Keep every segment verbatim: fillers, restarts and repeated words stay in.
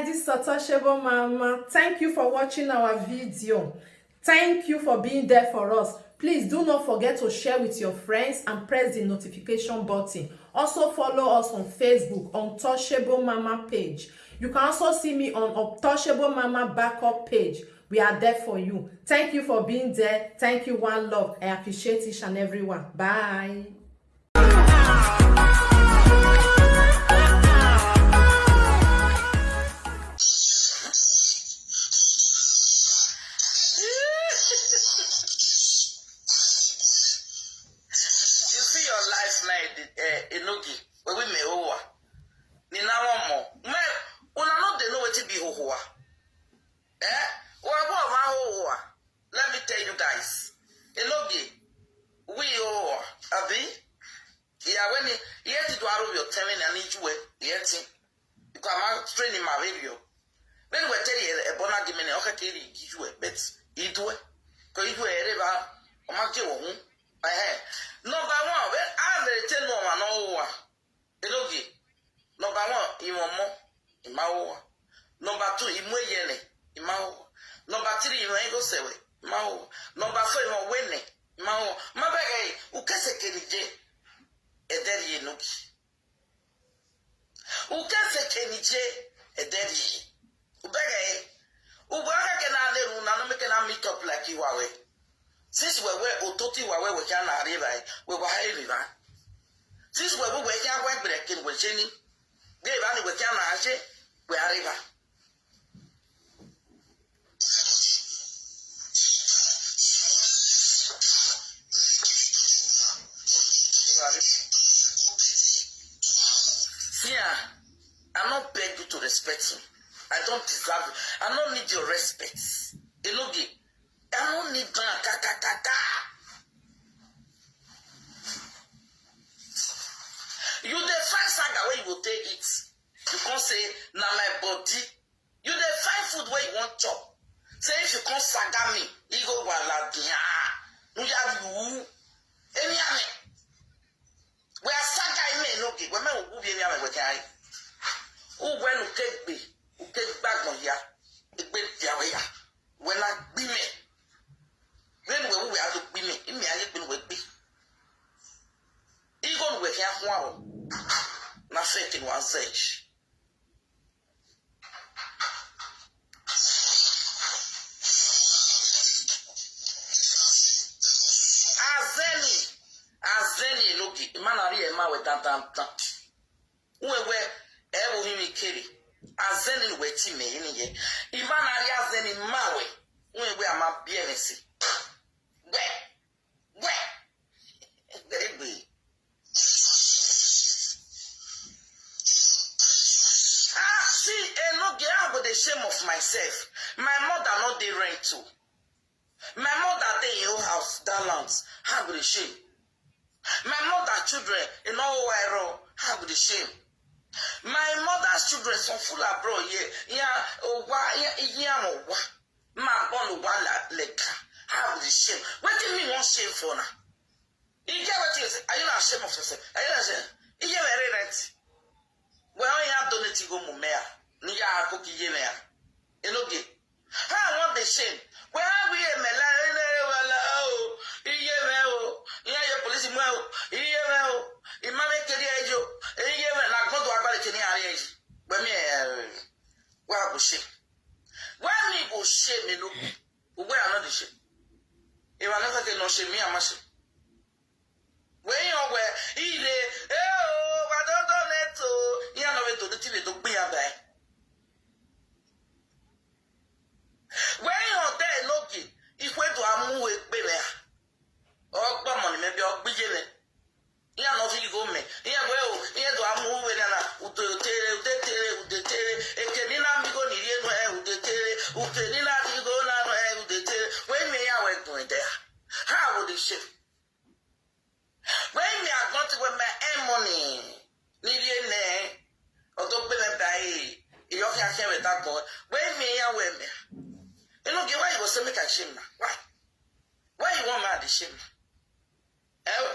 This is Untouchable Mama. Thank you for watching our video. Thank you for being there for us. Please do not forget to share with your friends and press the notification button. Also follow us on Facebook, Untouchable Mama page. You can also see me on Untouchable Mama backup page. We are there for you. Thank you for being there. Thank you, one love. I appreciate each and every one. Bye. You see your life now, eh, Enogi, where we may over. Ni na one more. Me, una no dey know wetin be hohoa. Eh? Wa wa ma hohoa. Let me tell you guys. Enogi, we hohoa. Abi? Yeah, when he, he had to do out of your ten and he do it. He had to. Because I'm training my video. When we tell you, a bona give me, okay, kill you, you, but he do it. Because you do it, ever. I'm not doing. Eh, number one, when I tell no one, no one. Enogi. Number one, Imomo, Imawo. Number two, Imweyene, Imawo. Number three, Imago Sewe, Imawo. Number four, Imawene, Imawo. Mabege, Ukese Kenije, Ederi Enogi. Ukese Kenije, Ederi. Ubege, Ubege Kena Neru, Nano Mekena meet up like Iwawe. Since we were Ototi, we were Kena River, we were high river. Since we were Kena Webrekin, we Jenny, Gave Annie, we Kena Aje, we are river. Yeah, I not beg you to respect me. I don't deserve it. I don't need your respect. Enogi, I don't need that. Ka, ka, ka, ka. You dey find saga where you go take it. You come say, "Na my body." You dey find food where you want chop. Say if you come saga me, you go wala dia. No ya you. Emi ame. We are saga ime no ge. We me ugu bi emi ame we kai. U we no kegbe. U kegba gbon ya. Egbe dia we ya. We na gbi me. When we we are to gbi me. Imi aye gbi we gbi. Igo no we kia kwa o. Na fake in one sage. Azeni, Azeni Enogi, imana ri ema we dan dan dan. Uwe we, ewo himi kere. Azeni we ti me ini ye. Imana ri Azeni ma we. Uwe we ama bienesi. We, we. Baby. Ah, see, eh, no, girl, I go the shame of myself. My mother not the rent too. My mother dey in your house, that lands. I go the shame. My mother children, you know where I go the shame. My mother's children, some full abroad here. Yeah, oh, why, yeah, yeah, oh, why? My born one like, I go the shame. What do you mean, one shame for now? You get what you say? Are you not ashamed of yourself? Are you not ashamed? You get very right. Well, you have donated go mumea. Ni ya ko ki ye mea. You know, gay. How I want the shame? Well, we a mela, oh, yeah, well, oh, yeah, well, oh, yeah, your police, well, yeah, well, oh, in my career, you, yeah, well, I go to a quality, yeah, but me, eh, where I go shame? Where me go shame, you know? Where I not the shame? If I never get no shame, me, I must shame. When you were, he dey, eh, oh, I don't know that, oh, you know, to the T V to be a bad. When you are there, Enogi, if we do a move with Bele, or Bamon, maybe, or Bijele. Ihe na ofe igo mme. Ihe bụ ewu, ihe dụ amụ uwe na na udo tere, ude tere, ude tere. Ekeni na migo ni rie no e ude tere. Ukeni na migo na no e ude tere. When me ya we gun there. How would you shame? When me I got with my own money. Ni rie ne. Odo gbe me bai. Iyo fi ake we that boy. When me ya we me. You know, why you go say make I shame now? Why? Why you want me to shame now? Eh?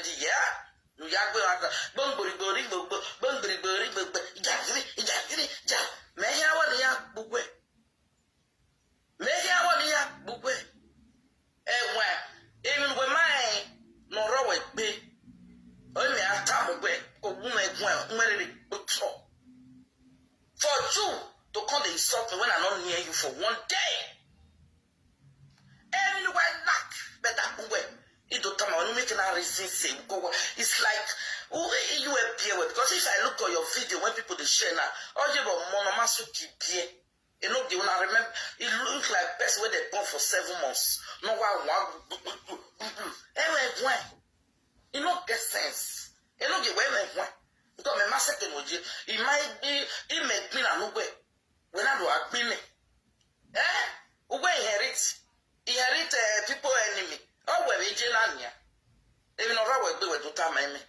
already, yeah? You ya go out, bang, bang, bang, bang, bang, bang, bang, bang, bang, bang, ja, ja, ja, ja. Me here, what ya, bugwe? Me here, what ya, bugwe? Eh, when, even when my, no, raw, eh, be. Oh, me, I come, bugwe, oh, woman, when, when it, oh, for you to come and insult me when I not near you for one day. Everywhere knock, better, bugwe. It don't come out, make a reason, say, go. It's like, who you appear with? Because if I look at your video, when people they share now, all you about Monomasuki beer. Enogie, una remember, e look like person wey dem born for seven months. No wa wa. Ewe gwen. E no get sense. Enogie, wey ewe gwen. Because me ma se ke no je. I ma bi, i me gbin na no gwe. When I do a gbin me. Eh? Ugwe inherit. Inherit, eh, people enemy. Oh, we be je na nia. Even over we be we do time me.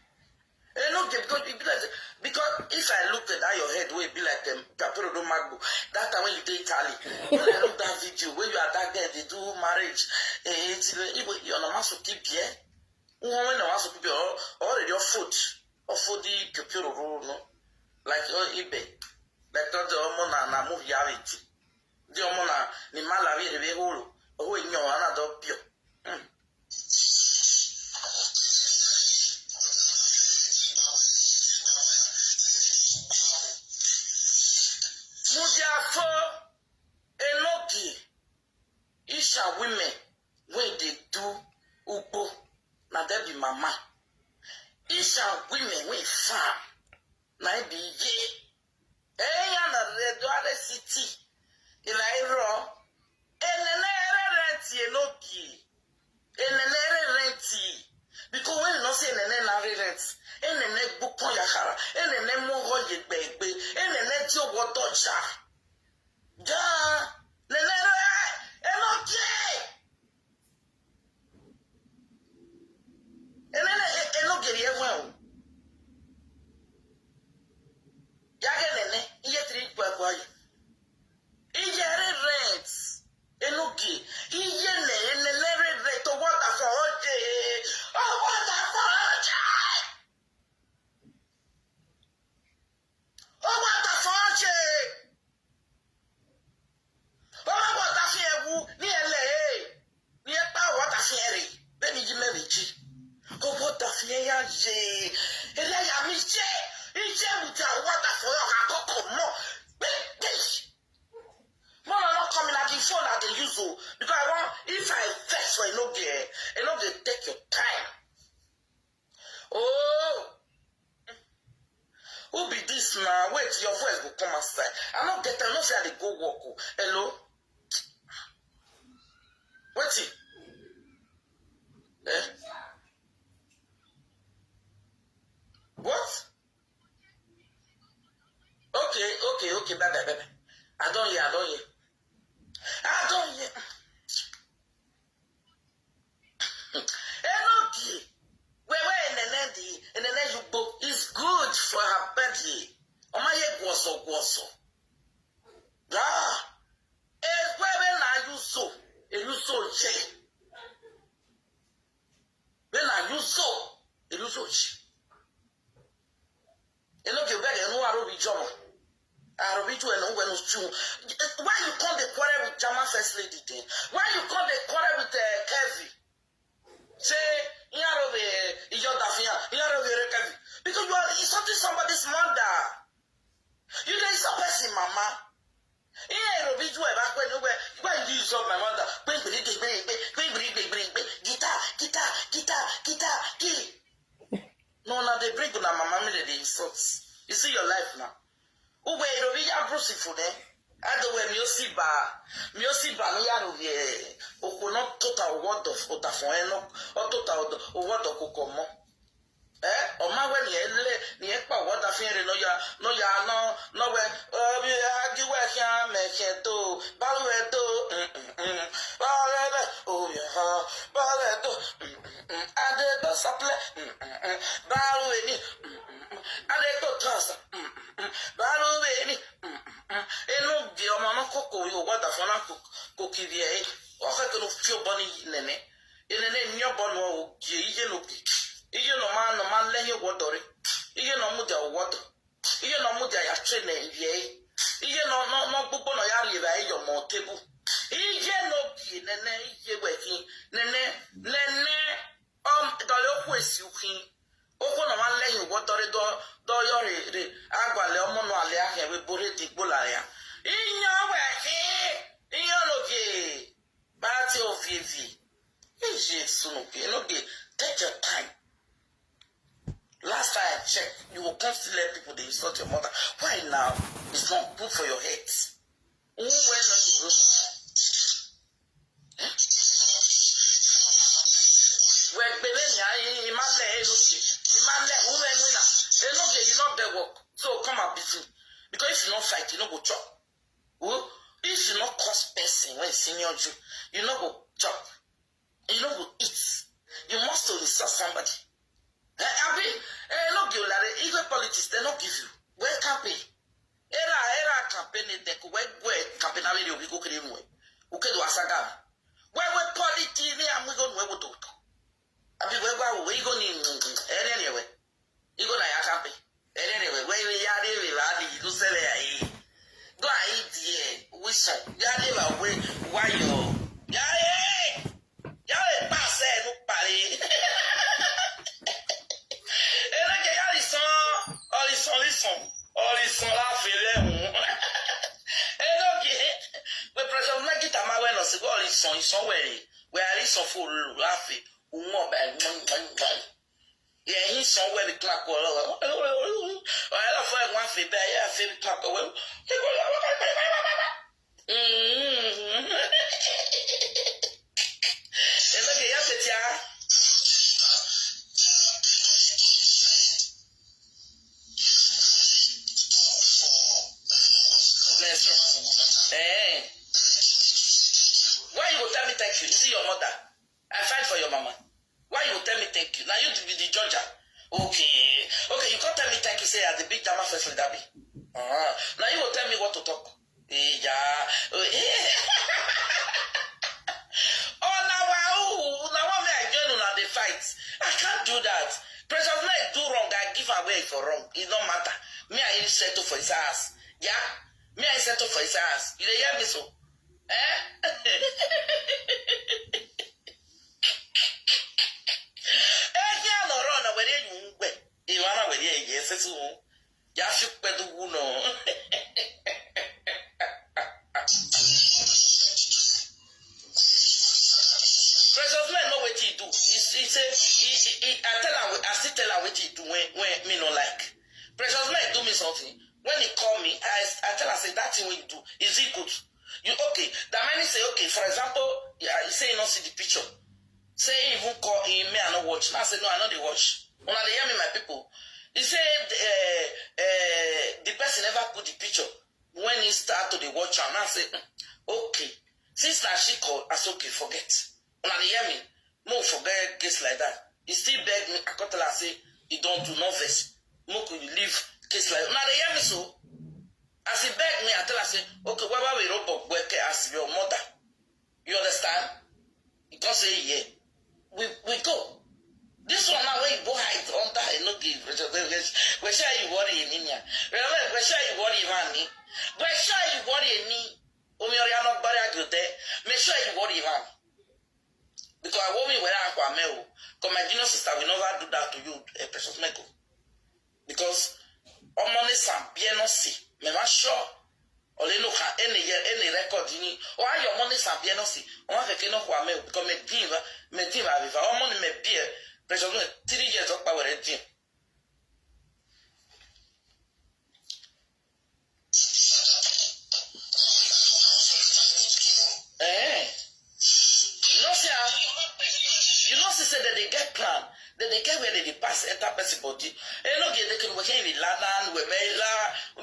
Eh, no, because, because, because if I look at that your head, wey be like, um, Kapero do Magbo, that time when you dey Italy, when I look that video, where you are that girl, they do marriage, eh, it's, eh, you, you know, must keep here. When I must keep here, already your foot, or for the Kapero, no? Like, oh, Ibe. Like, not the Omo na, na move yaviti. The Omo na, ni malavi, the whole, oh, in your another pure. Hmm. Mudiafo, Enogie, Isha women wey dey do ugbo, na dem be mama. Isha women wey farm, na im be ye. Eya na Redware City, ila iro. Enene ere rent, Enogie. Enene ere rent. Because when you no say enene na re rent, enene gbukon yakara, enene mogo yegbe egbe, enene di owo doja. Ja, nene re, Enogie. Enene, e, Enogie ye gwen o. Yage nene, iye three kwa kwa ye. Iye re rent. Enogie. Iye ne, enene re rent. Oh, what the fuck? Oh, what the fuck? Oh, what the fuck? Ọmọ wọta fi ẹwu ní ẹlẹ ẹ, ní ẹpá wọta fi ẹrì bẹẹni jí mẹrin jí. Owó ta fi ẹyà yé, ẹlẹyà mi jẹ, ìjẹ mi jà wọta fún ọkà àkọkọ mọ. Bíbí. Mo no no come in at the phone at the use o, because I want, if I vex for Enogie, Enogie, take your time. Oh, who be this now? Wait, your voice go come outside. I no get, I no say I dey go work o. Hello? Wetin? Eh? What? Okay, okay, okay, bye bye, bye bye. I don hear, I don hear. I don hear. Enogie, wewe enene di, enene yugbo is good for her body. Oma ye gwoso gwoso. Ah, e wewe na yuso, e yuso je. We na yuso, e yuso je. Enogie, beg, enu arobi jomo. Arobi ju enu wenu chu. Why you come dey quarrel with German first lady then? Why you come dey quarrel with, uh, Kevin? Say, Iyarobe, Iyodafian, Iyarobe Kevin. Because you are insulting somebody's mother. You dey insult person mama. Iye robi ju e ba pe ni we, why you insult my mother? Pe gbiri gbiri gbiri, pe gbiri gbiri gbiri, guitar, guitar, guitar, guitar, key. No, na dey bring una mama me dey dey insult. You see your life now. Ugbe irobi ya brusi fu ne. Ado we mi o si ba, mi o si ba no ya ro ye. Oko no tota word of ota fun e no. O tota word of koko mo. Eh, o ma we ni ele, ni e pa word of ere no ya, no ya no, no we. Obi agi we kya me kya do, ba we do. Mm, mm, mm. Ba we do. Oh yeah. Ba we do. Mm, mm, mm. Ade do saple. Mm, mm, mm. Ba we ni. Mm, mm, mm. Ade do trust. Mm, mm, mm. Ba we ni. Mm, mm, mm. Enogie, omo no koko yo word of na ko, ko ki bi e. O fe ke no fi o bo ni nene. Enene ni o bo no o gie, iye no bi. Iye no ma, no ma le ye word ore. Iye no mu dia word. Iye no mu dia ya train e ye. Iye no, no, no gbogbo no ya ri ba e yo mo table. Iye no bi nene, iye we ki. Nene, nene. Um, dole okwu esi ukwu. Okwu na nwanne ya ụgwọ dọrị dọ, dọ yọrị rị. Agwale ọmụnụ alị ahụ ewe bụrụ dị gbola ya. Inye owe ki, inye onoge. Bati ovievi. Ije sunuke, enoge. Take your time. Last time I checked, you will come still let people dey insult your mother. Why now? It's not good for your head. Who went on the road? Wegbere nya imale enuke imale uwe nwina enuke you no get work, so come and beat me, because if you no fight you no go chop. Who? If you no curse person when senior you, you no go chop, you no go eat. You must to insult somebody. Eh, abi, eh, no give lare, even politics they no give you. Where campaign? Era era campaign they go where where campaign abi you go kiri mu. Uke do asaga. Where where politics ni amu go nwe woto. Abi where where we go ni ere ni we. You go na ya campaign. Ere ni we we ya ni we ba ni go sele ya yi. Go a yi die. We so ya ni ba we wa yo. Ya eh. Ya e pass e no pare. Ere ke ya listen. Or listen listen. Or listen la fele. Ere ke we pressure na kita ma we no si go listen listen we. We are listen for laugh. Umo ba. Yeah, he somewhere the clock. Well, I love for one feet there. Yeah, feel clock. Well, Eh. Why you go tell me thank you? Is it your mother? I fight for your mama. Why you tell me thank you? Now you be the judge. Okay, okay, you can't tell me thank you. Say as the big Jama first leader be. Uh-huh. Now you will tell me what to talk. Yeah. Oh, now wow, now one day I join una the fight. I can't do that. Precious men do wrong, I give away for wrong. It don't matter. Me I settle for his ass. Yeah. Me I settle for his ass. You dey hear me so? Eh? Ehi a nọrọ na were enyi ngwe. Iwe ana were enyi esesi wu. Ya fi kpedu wu no. Precious men know wetin he do. He, he say, he, he, he, I tell am, I still tell am wetin he do when, when me no like. Precious men do me something. When he call me, I, I tell am say that thing wey you do, is it good? You okay? That many say okay. For example, yeah, he say he no see the picture. Say he even call him, me I no watch. Now I say no, I no dey watch. Una dey hear me, my people? He say uh, uh, the person never put the picture. When he start to dey watch am, now I say mm, okay. Since na she call, I say okay, forget. Una dey hear me? Mo forget case like that. He still beg me. I come tell am say he don't do no vex. Mo could leave case like una dey hear me so? As he beg me, I tell am say okay, why why we robot work as your mother? You understand? He come say yeah. We we go. This one now wey you go hide under, I no give. We share you worry in India. We share you worry in India. We share you worry in India. Omi ori ano gbari agyo de. Me sure you worry man. Because I worry where I am. Come my junior sister will never do that to you, a precious meko. Because ọmọ ni san bien no si. Me ma sure. Ole no ka any year any record ni. O ayo ọmọ ni san bien no si. O ma keke no kwa me because me diva me diva viva. Ọmọ ni me bie. Precious me three years up power din. Eh. You know, see, ah, you know, see, say that they get plan, that they get where they dey pass enter person body. Eh, no, get they can work in London, we may la,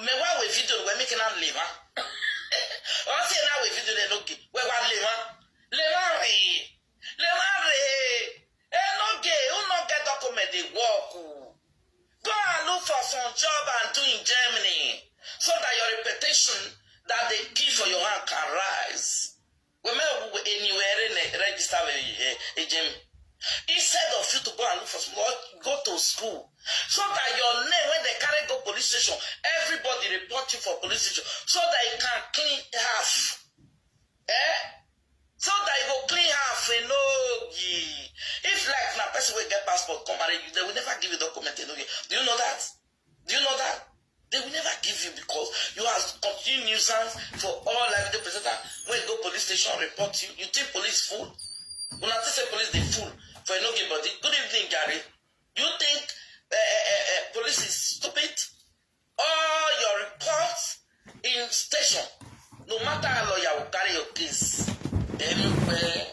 me why we video we making am live, huh? I say now we video they no get, we want live, huh? Live, huh? Live, huh? Eh, no get, who no get document they work, oh. Go and look for some job and do in Germany so that your reputation that they keep for your hand can rise. Women who anywhere in a register with a, a Germany. Instead of you to go and look for some work, go to school. So that your name, when they carry go police station, everybody report you for police station so that you can clean half. Eh? So that you go clean half and no ye. If like na person will get passport, come marry you, they will never give you document. You know? Do you know that? Do you know that? They will never give you because you are continue nuisance for all everyday presenter. When you go police station, report you. You think police fool? Una think say police dey fool for no give body. Good evening, Gary. You think uh, uh, uh, police is stupid? All your reports in station. No matter how lawyer will carry your case, anywhere.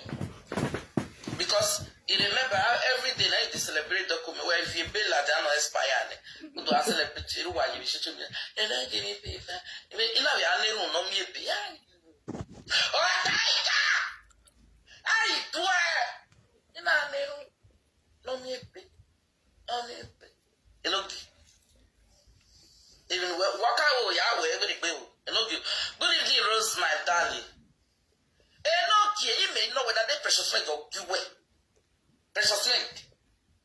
Because you remember how every day now you dey celebrate document where if you bail at no expire. Ne? You do celebrate you why you should be. And I give me paper. You know we are no no me be. Oh, Taika! I do it. You know no me be. No me be. You know. Even waka o ya we every day o. You know. Good evening, Rose, my darling. Enogie, you may know whether they Precious Meg or you were. Precious Meg,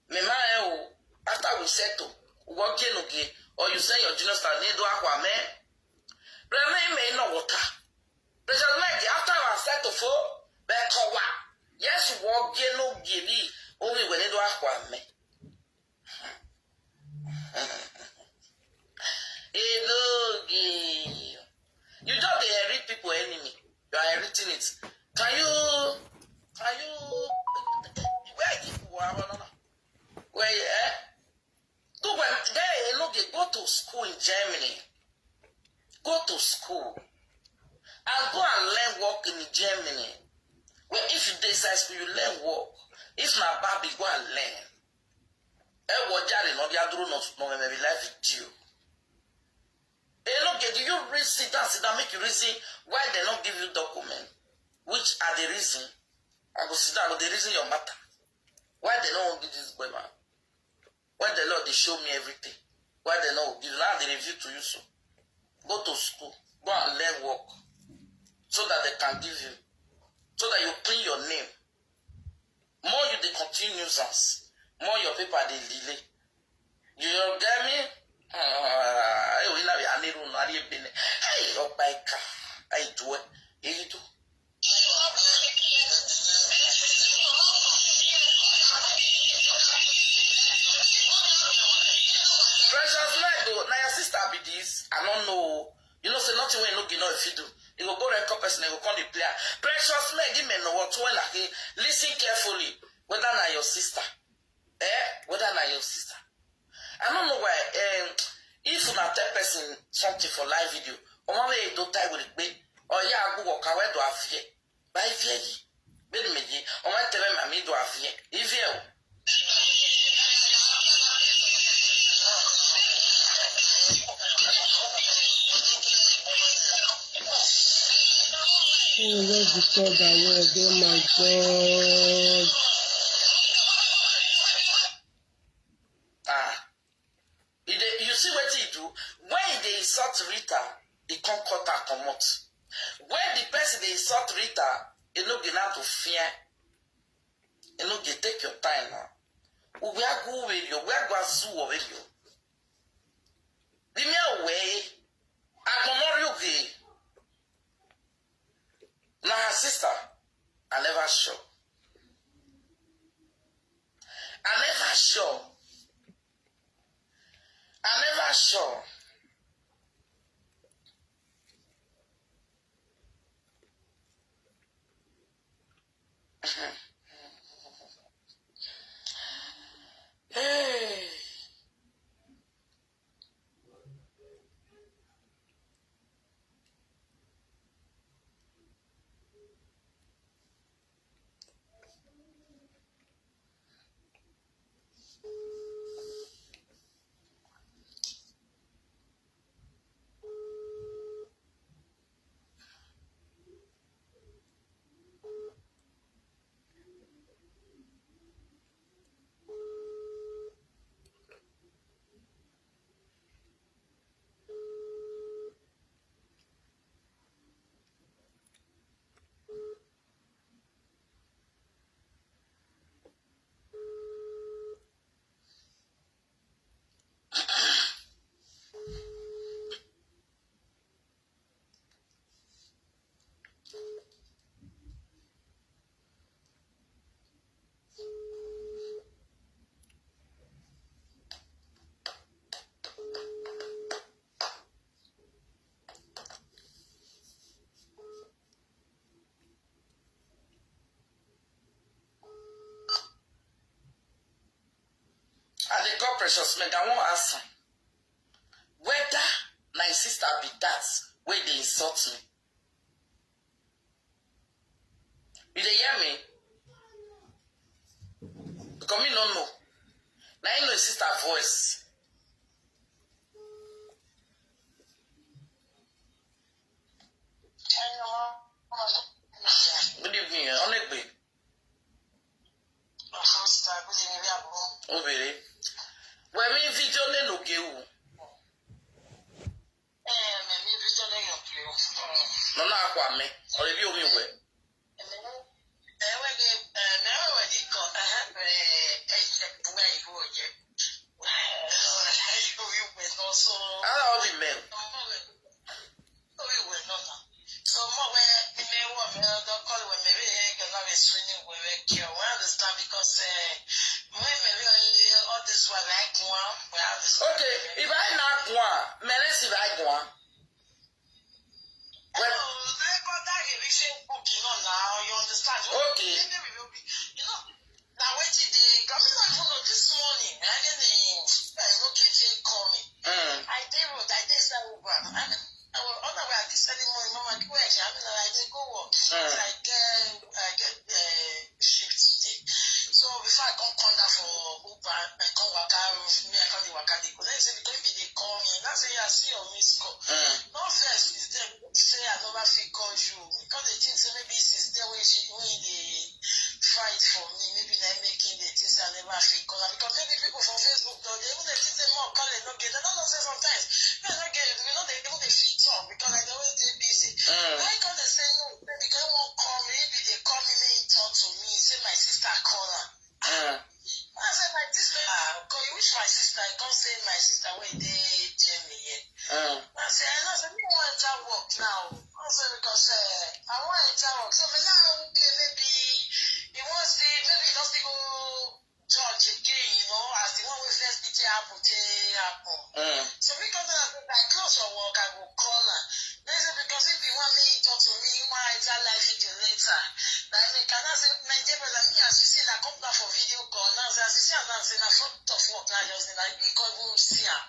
me ma eh o. After we settle, we get no get, or you send your junior star need to aqua me. Remain me no water. Precious Meg, after we settle for, be kowa. Yes, we get no get me. Only when need to aqua me. Enogie. You just dey inherit people enemy. You are inheriting it. Can you, can you, where you are? Where you, eh? Go when they Enogie go to school in Germany. Go to school and go and learn work in Germany. Well, if you dey inside school, you learn work. If na babi, go and learn. Ẹ wọ jàre náà bí adúró náà tún náà mẹ́mẹ́ bí life with you. Enogie, do you reason, sit down, sit down, make you reason why they not give you document? Which are the reason? I go sit down, I go dey reason your matter. Why they not give this boy man? When the Lord they show me everything, why they not give now they reveal to you so? Go to school, go and learn work, so that they can give you, so that you clean your name. More you dey continue nuisance, more your paper dey delay. You get me? Hey, we now we are near no are bene. Hey, Obaika, I do it. You do. Precious Meg, oh, now your sister be this. I don't know. You know, say nothing when no get no if you do. You go go record person, you go come the player. Precious Meg, give me no what when like listen carefully. Whether na your sister, eh? Whether na your sister. I don't know why. Um, if una tell person something for live video, or one way you don't tie with it, or yeah, I go walk away do I fear. By fear ye. Bẹ́ẹ̀ ni mi yé, ọmọ tẹ́lẹ̀ màmí do I fear. If you Oh, let's disturb that word. Oh my God. Ah, you, dey, you see what he do? When he dey insult Rita, he come cut her comot. When the person dey insult Rita, he no get now to fear. He no get take your time now. We are go with you. We are go zoo with you. Be me away. I go more you gay. Na her sister. I never sure. I never sure. I never sure. Hey. I dey call Precious Meg. I wan ask am whether na him sister be that wey dey insult me. You dey hear me? Because me no know. Na him know his sister voice. Good evening, Onegbe. Obere. Wemi video le no ge u. No na akwa me. Ore bi omi we. Ala obi me. So more where me me wo me don't call when me really hear can have a swing where we care. We understand because uh, when me really all this while like one, we have this. Okay, if I not one, me let's if I one. Well, like what that you reach Facebook, you know now, you understand. Okay. You know, now wait till they come in like this morning. I didn't, I look at you coming. Mm. I did what I did, so I was on the way at this early morning, Mama, go ahead, I mean, I did go work. Mm. So I get, I get uh, shift today. So before I come come down for Uber, I come waka, me, I come the waka, they go. Then say, because if they call me, now say, I see your missed call. Mm. No vex, is them say I never fit call you. Because they think say maybe since then when she, when they fight for me, maybe they making the things I never fit call. Because maybe people from Facebook, though, they even they think say more call it, no get. They don't know say sometimes, they don't get, we know they even they fit talk because I always dey busy. Mm. Why can't they say no? Because they won't call me, maybe they call me, may he talk to me, say my sister call her. Mm. I said, my sister, ah, call you wish my sister, I can't say my sister, where they tell me yet. Mm. I said, I know, say, me want to work now. I said, because uh, I want to work. So me now, okay, maybe he wants the, maybe he just go judge again, you know, as the one we first did happen, take happen. Mm. So me come down and say, I close your work, I go call her. They say, because if you want me, talk to me, you want enter live video later. Like me, can I say, my dear brother, me as you see, I come down for video call. Now, as you see, I'm saying, I front of work, now just like me, come even see her.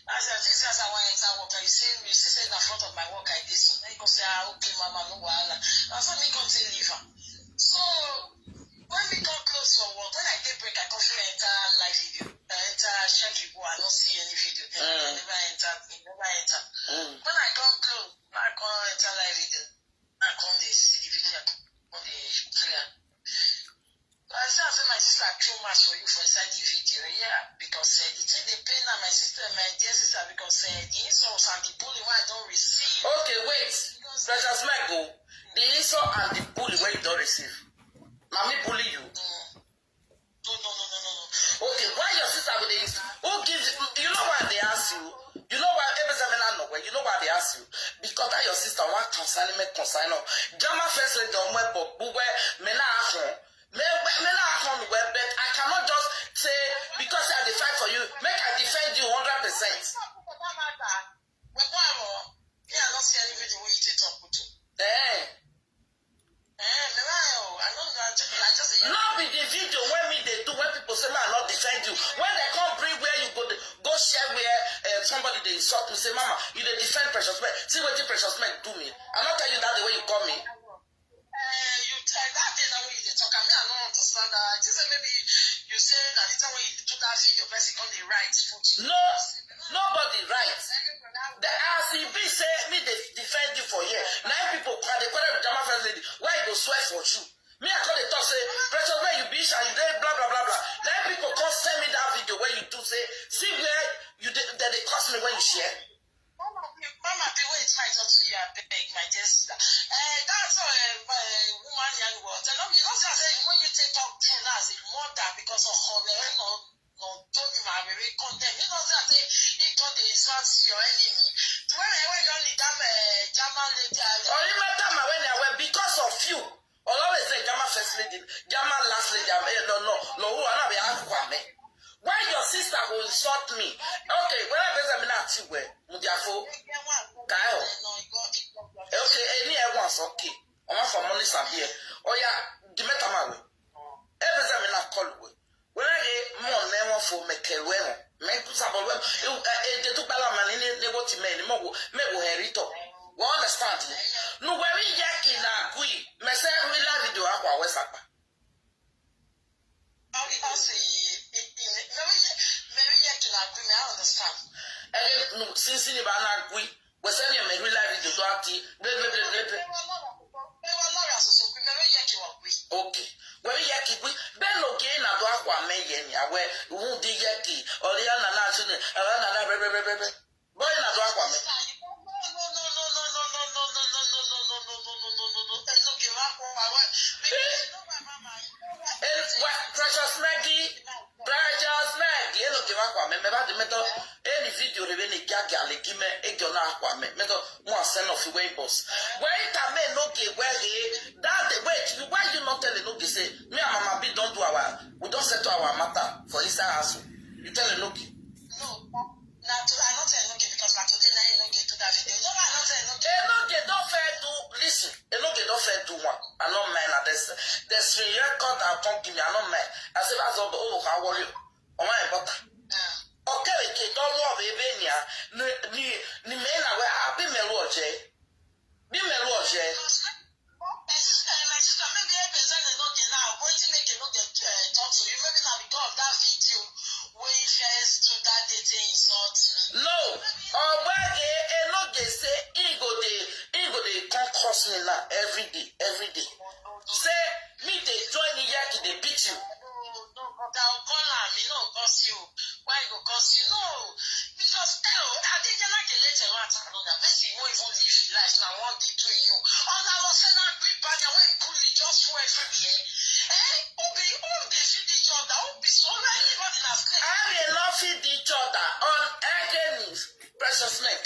As I just as I want enter work, you see, you see, say in front of my work, I did so. Then you go say, ah, okay, mama, no wahala. And so me come say leave her. So when we come close for work, when I take break, I come feel enter live video. I enter check you go, I don't see any video. Then I never enter, I never enter. Mm. When I come close, I come enter live video. I come dey see the video, I come dey clear. But I say, I say my sister too much for you for inside the video, yeah, because uh, the thing they pay now, my sister, my dear sister, because uh, the insults and the bullying I don't receive. Okay, wait. Because Precious Mike, go. The insult and the bully where you don't receive. Now me bully you. Mm. No, no, no, no, no, no. Okay, why your sister go dey use? Who gives? You know why they ask you? You know why every time I know where? You know why they ask you? Because that your sister want concern me concern no. Jama first lady on my book, but where me na ask her. Me me na ask her where, but I cannot just say because I dey fight for you, make I defend you hundred percent. Eh. Eh, me, I, oh, I don't know. I just, I just, no be the video when me they do when people say man not defend you. When they come bring where you go, go share where uh, somebody they insult me say, "Mama, you dey defend Precious Men. See what the Precious Men do me. I not tell you that the way you call me." Uh, you uh, that day that way you dey talk, I mean I don't understand that. I think say maybe you say that the time when you do that video, person come dey write put you. No, nobody write. The as e be say me dey defend you for here. Now people can dey quarrel with Jama first lady. Why you go swear for you? Me I call the talk say, Precious Men, you bitch and you dey blah blah blah blah. Now people come send me that video where you do say, see where you dey, they dey curse me when you share. Mama, Mama, be wait, my talk to you, I beg, my dear sister. Eh, that's all, eh, my woman, young world. Tell them, you know, say when you take talk true now as a mother because of her, eh, no, no, don't you marry, condemn. You know, say he told the insult your enemy. When I went on the damn eh, German lady, I Only matter my when I went because of you. Always say Jama first lady, Jama last lady. I'm eh, no, no, no. Who are not be ask me? Why your sister go insult me? Okay, when I visit me now, see where Mudiafo, Kaio. Okay, any I want okay. I'm for money some here. Oh yeah, the matter my way. Every time I call way. When I get more lemon for me, well, me put up a well. They took Balaman in the what me anymore. Me go herito. We understand. Nugwe mi yeki na gui. Mese mi la video akwa wesapa. How did I say? Mary Yeki na gui. I understand. Ege nu sinsi ni ba na gui. Wese ni me mi la video to ati. Ble ble ble ble ble. Ewa lora soso gui. Mary Yeki wa gui. Okay. Where yeki gui. Be no ke na do akwa me ye ni awe. Wu di yeki. Ori ana na su ni. Ana na ble ble ble ble ble. Boy na do akwa me. Precious Maggie, Precious Maggie, eno ke ma kwa me me ba di meto, any video re be ni gaga le gi me e gyo na kwa me meto mo send off way boss. Where it a me no ke where he that the wait you why you not tell no ke say me and Mama B don't do our we don't settle our matter for inside house. You tell no ke. No, na to I not tell no ke because na today na no ke do that video. No, I not tell no ke. They no they don't fair do listen. They no they don't fair do one. I no mind na this this record I come give me. I no mind. I say that's all oh how worry. Oh my butter. Okay, okay, don't worry, baby. Ni ni ni me na we abi me lo je. Bi me lo je. No, Ogbege Enoge say he go dey he go dey come curse me now every day, every day. Say me dey join the yak dey beat you. No, no, but I will call am. He no curse you. Why he go curse you? No, because eh, oh, I dey get like a later one. I know that person won't even live his life. Now one day doing you. All I was saying, I grip back and when bully just show everywhere. Eh? Who be who dey feed each other? Who be so anybody na slave? How they love feed each other on enemies? Precious Meg,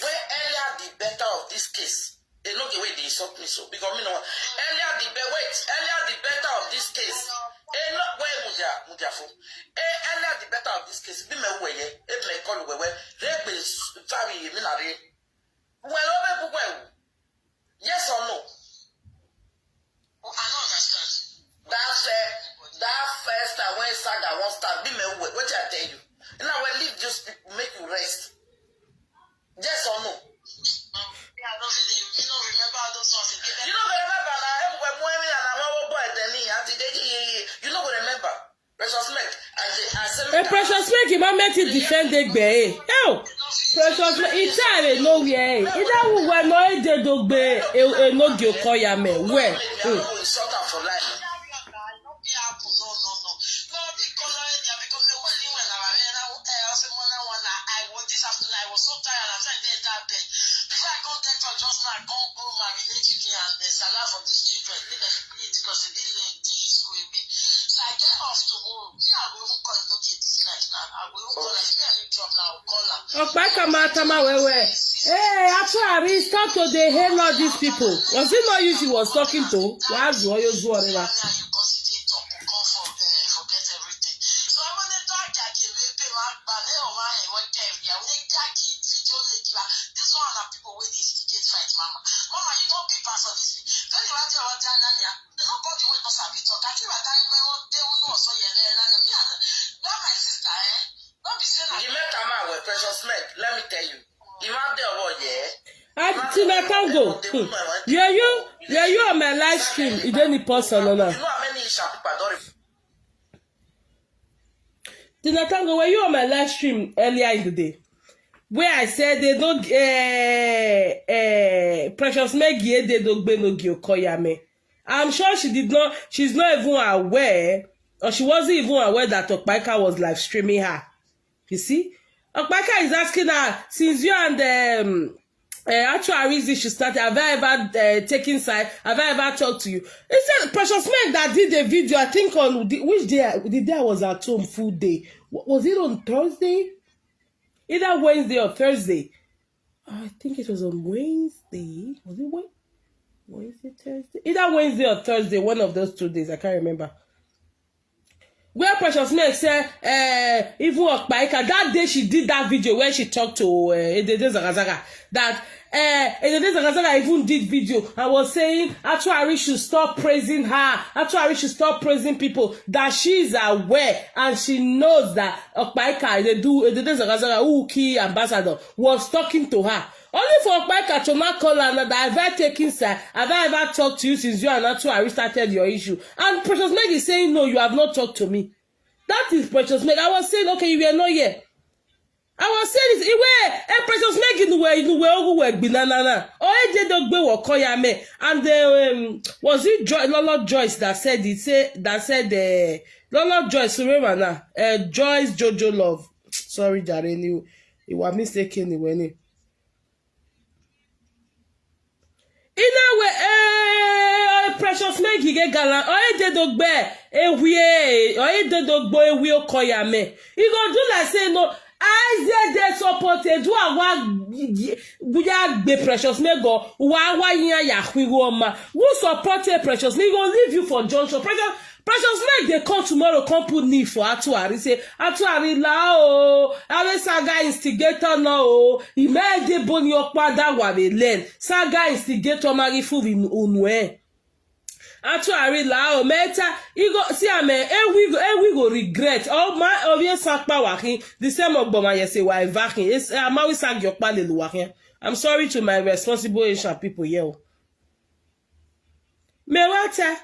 where earlier the better of this case. They no get way they insult me so because me no want. Earlier the be wait, earlier the better of this case. Eh, no, where mudia mudia for? Eh, earlier the better of this case. Be me way, eh, me call we we. They be family me na re. Well, over people. Yes or no? I don't understand. That uh, that first time when saga won't start, be me way. What I tell you? Now we leave those people, make you rest. Yes or no? Um, yeah, I don't really, you don't remember all those ones again. You know remember now. Everywhere more me and I want boy than me. Auntie Deji, you know remember. Precious Meg, I say, I say, Hey, Precious Meg, you might make it defend the gbe. Hey, Precious Meg, it's time no where. It's that who we no e de do gbe. E no gyo call ya me. Where? Sort out for life. No, no, no, no. No, the color area because the way you went around, I was a one, I was this afternoon, I was so tired, I said, "There's that bed." Before I come get for just now, I come go marinate chicken and the salad for these children. Make them eat because they didn't let this go away. So I get off tomorrow. Me, I will even call it okay this night now. I will even call it. Me, I will drop now. I will call her. Okpaka matama wewe. Hey, actually, start to dey hail all these people. Was it not you she was talking to? Why do you do whatever? You met a man with Precious Meg. Let me tell you. You have the award, yeah. Ah, Tina Tango. Hmm. Yeah, you, yeah, you on my live stream. You don't need person, no, no. You know how many Isha people don't Tina Tango, were you on my live stream earlier in the day? Where I said they don't, uh, uh, Precious Maggie, they don't be no Gyokoyame. I'm sure she did not, she's not even aware, or she wasn't even aware that Okpaika was live streaming her. You see? Okpaika is asking her, since you and um, uh, actual reason she started, have I ever uh, taken side? Have I ever talked to you? He said, Precious Meg that did a video, I think on the, which day, I- the day I was at home full day. Wa- Was it on Thursday? Either Wednesday or Thursday. I think it was on Wednesday. Was it Wed- Wednesday, Thursday? Either Wednesday or Thursday, one of those two days. I can't remember. Where Precious Meg said, uh, even Okpaika, that day she did that video where she talked to uh, Edede Zagazaga. That uh, Edede Zagazaga even did video and was saying Atuari should stop praising her. Atuari should stop praising people. That she is aware and she knows that Okpaika, they do Edede Zagazaga, who key ambassador, was talking to her. Only for Okpaika to not call her that, have I taken side? Have I ever talked to you since you and Atuari started your issue? And Precious Meg is saying, "No, you have not talked to me." That is Precious Meg. I was saying, "Okay, you were not here." I was saying this. Iwe, eh, Precious Meg, Inuwe, Inuwe, Oguwe, Gbinanana. Oyededo Gbewo Koyame. And uh, um, was it Joy, Lolo Joyce that said it? Say, that said, uh, Lolo Joyce, remember now. Uh, Joyce Jojo Love. Sorry, Jare, you, you were mistaken. Ina we, eh, Precious Meg ge galan. Oyededo Gbe, Ehwie, Oyededo Gbo, Ehwie Okoyame. He go do like say no. I say they support it. Do a wa, we are be Precious Meg go. Wa wa yin ya hwi wo ma. Who support it, Precious Meg? He go leave you for junction. Precious, Precious Meg, they come tomorrow, come put knee for Atuari. Say, "Atuari la o, Ave Saga instigator no o. He made the boni okpa that wa be learn. Saga instigator magi fu vi unwe." Atuari la o, meta, he go, see, ame, eh, we go, eh, we go regret. Oh, my, oh, yes, sakpa wahin. The same of Boma, yes, say, why vahin? It's, eh, Amawi Sag Yokpa le luwahin. I'm sorry to my responsible Asian people here. Mewata,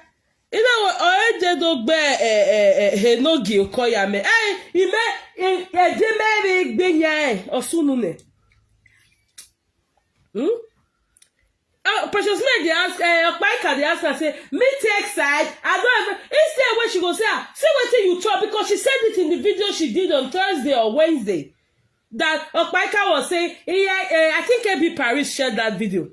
ina we, Oyededo Gbe, eh, eh, eh, Henogi Okoyame. Eh, ime, eh, eh, de me re gbe nya, eh, osunu ne. Hmm? Uh, Precious Meg, they ask, uh, Okpaika, they ask her, say, "Me take side?" I don't even, instead, when she go say, "Ah, see wetin you talk," because she said it in the video she did on Thursday or Wednesday, that Okpaika was saying, yeah, uh, I think A B Paris shared that video.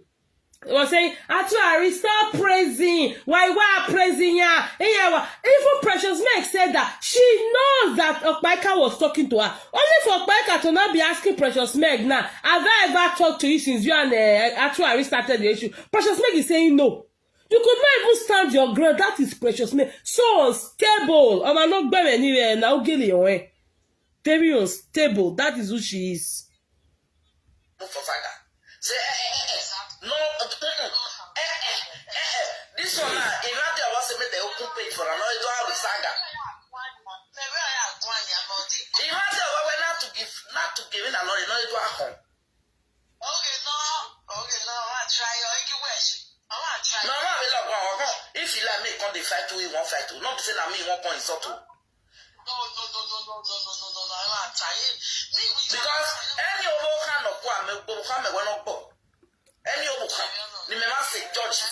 He was saying, "Atuari, stop praising. Why, why praising her?" Yeah, wa-, even Precious Meg said that she knows that Okpaika was talking to her. Only for Okpaika to not be asking Precious Meg now, "Have I ever talked to you since you and, uh, Atuari started the issue?" Precious Meg is saying no. You could not even stand your ground. That is Precious Meg. So unstable. Oma no gbe anywhere. Now get your way. Very unstable. That is who she is. Move for Saga. Say, eh, eh, eh, eh. No, eh, eh, eh, eh, eh, eh. This one now, if not there was a make the open page for another door with Saga. If not there, we not to give, not to give in another, another door. Okay, no, okay, no, I try your English. I want to try. No, no, we love one, one. If you like me, come dey fight you, we won't fight you. Not say na me, one point insult you. No, no, no, no, no, no, no, no, no, no, I want to try it. Me, we can. Because any obo can no kwa me, obo can me, we no go. Any obo can. Ni me must say, "Judge."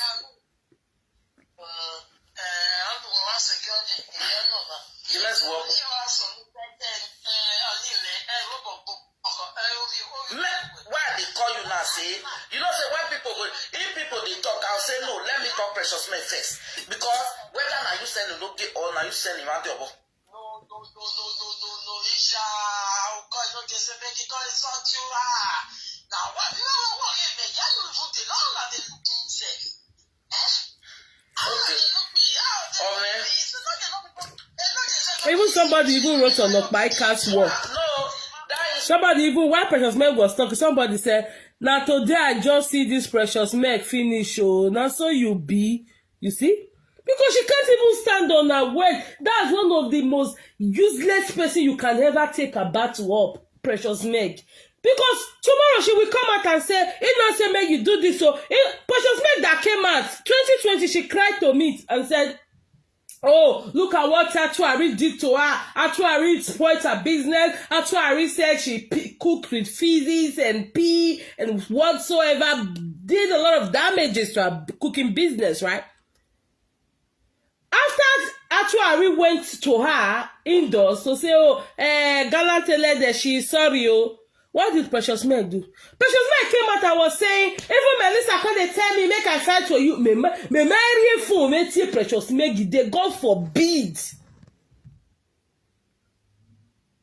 Eh, eh, I'm going to security. Yeah, no, no. You must work. You are so, eh, eh, eh, Me, why they call you now? Say, you know, say when people go, if people they talk, I'll say, "No, let me talk Precious Meg first." Because whether now you send a look or now you send him out the obo. No, no, no, no, no, no, no, Isha. Oh, God, no, they say, "Make it call insult you." Ah, now what? No, what? Hey, man, yeah, you put the law and the look himself. Eh? Ah, okay. They look me. Ah, they look me. It's not, they look me. They look, they say, even somebody even wrote on Okpaika's wall. No, that is somebody, even while Precious Meg was talking, somebody said, "Now today I just see this Precious Meg finish. Oh, now so you be." You see? Because she can't even stand on her word. That's one of the most useless person you can ever take a battle up, Precious Meg. Because tomorrow she will come out and say, "He not say make you do this." So, eh, Precious Meg that came out twenty twenty, she cried to me and said, "Oh, look at what Atuari did to her. Atuari spoiled her business. Atuari said she p-, cooked with feces and pee and whatsoever, did a lot of damages to her cooking business," right? After Atuari went to her indoors to say, "Oh, eh, gallant lady, she is sorry, oh." What did Precious Meg do? Precious Meg came out and was saying, even Melissa come dey tell me, "Make I fight for you." Me, me, me, me, real fool, me, tea Precious Meg, they, God forbid.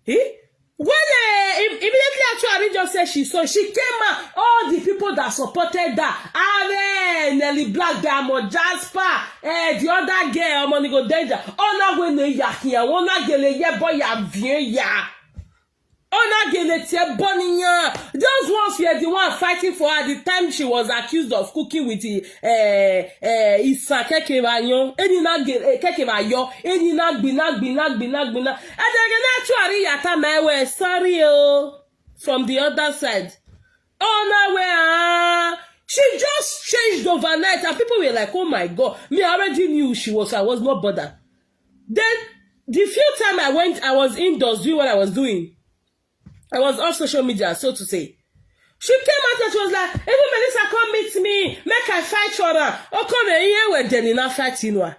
Eh? When, eh, im-, immediately Atuari just said she saw, she came out. All the people that supported her, Are, Nelly Black, Diamond Jasper, eh, the other girl, Money Go Danger, all that when they ya here, one that girl, yeah, boy, ya, vie, ya. Ona gele tie boniyan. Those ones were the one fighting for her the time she was accused of cooking with the, eh, eh, Isa Kekebayo. Eni na ge-, eh, Kekebayo. Eni na gbina, gbina, gbina, gbina. And then Atuari yata my way. Sorry, oh. From the other side. Oh, now where overnight, and people were like, "Oh my God." Me, I already knew she was, so I was not bothered. Then the few time I went, I was indoors doing what I was doing. I was off social media, so to say. She came out and she was like, "Even Melissa come meet me, make I fight for her." Okome, here we then in a fight in her.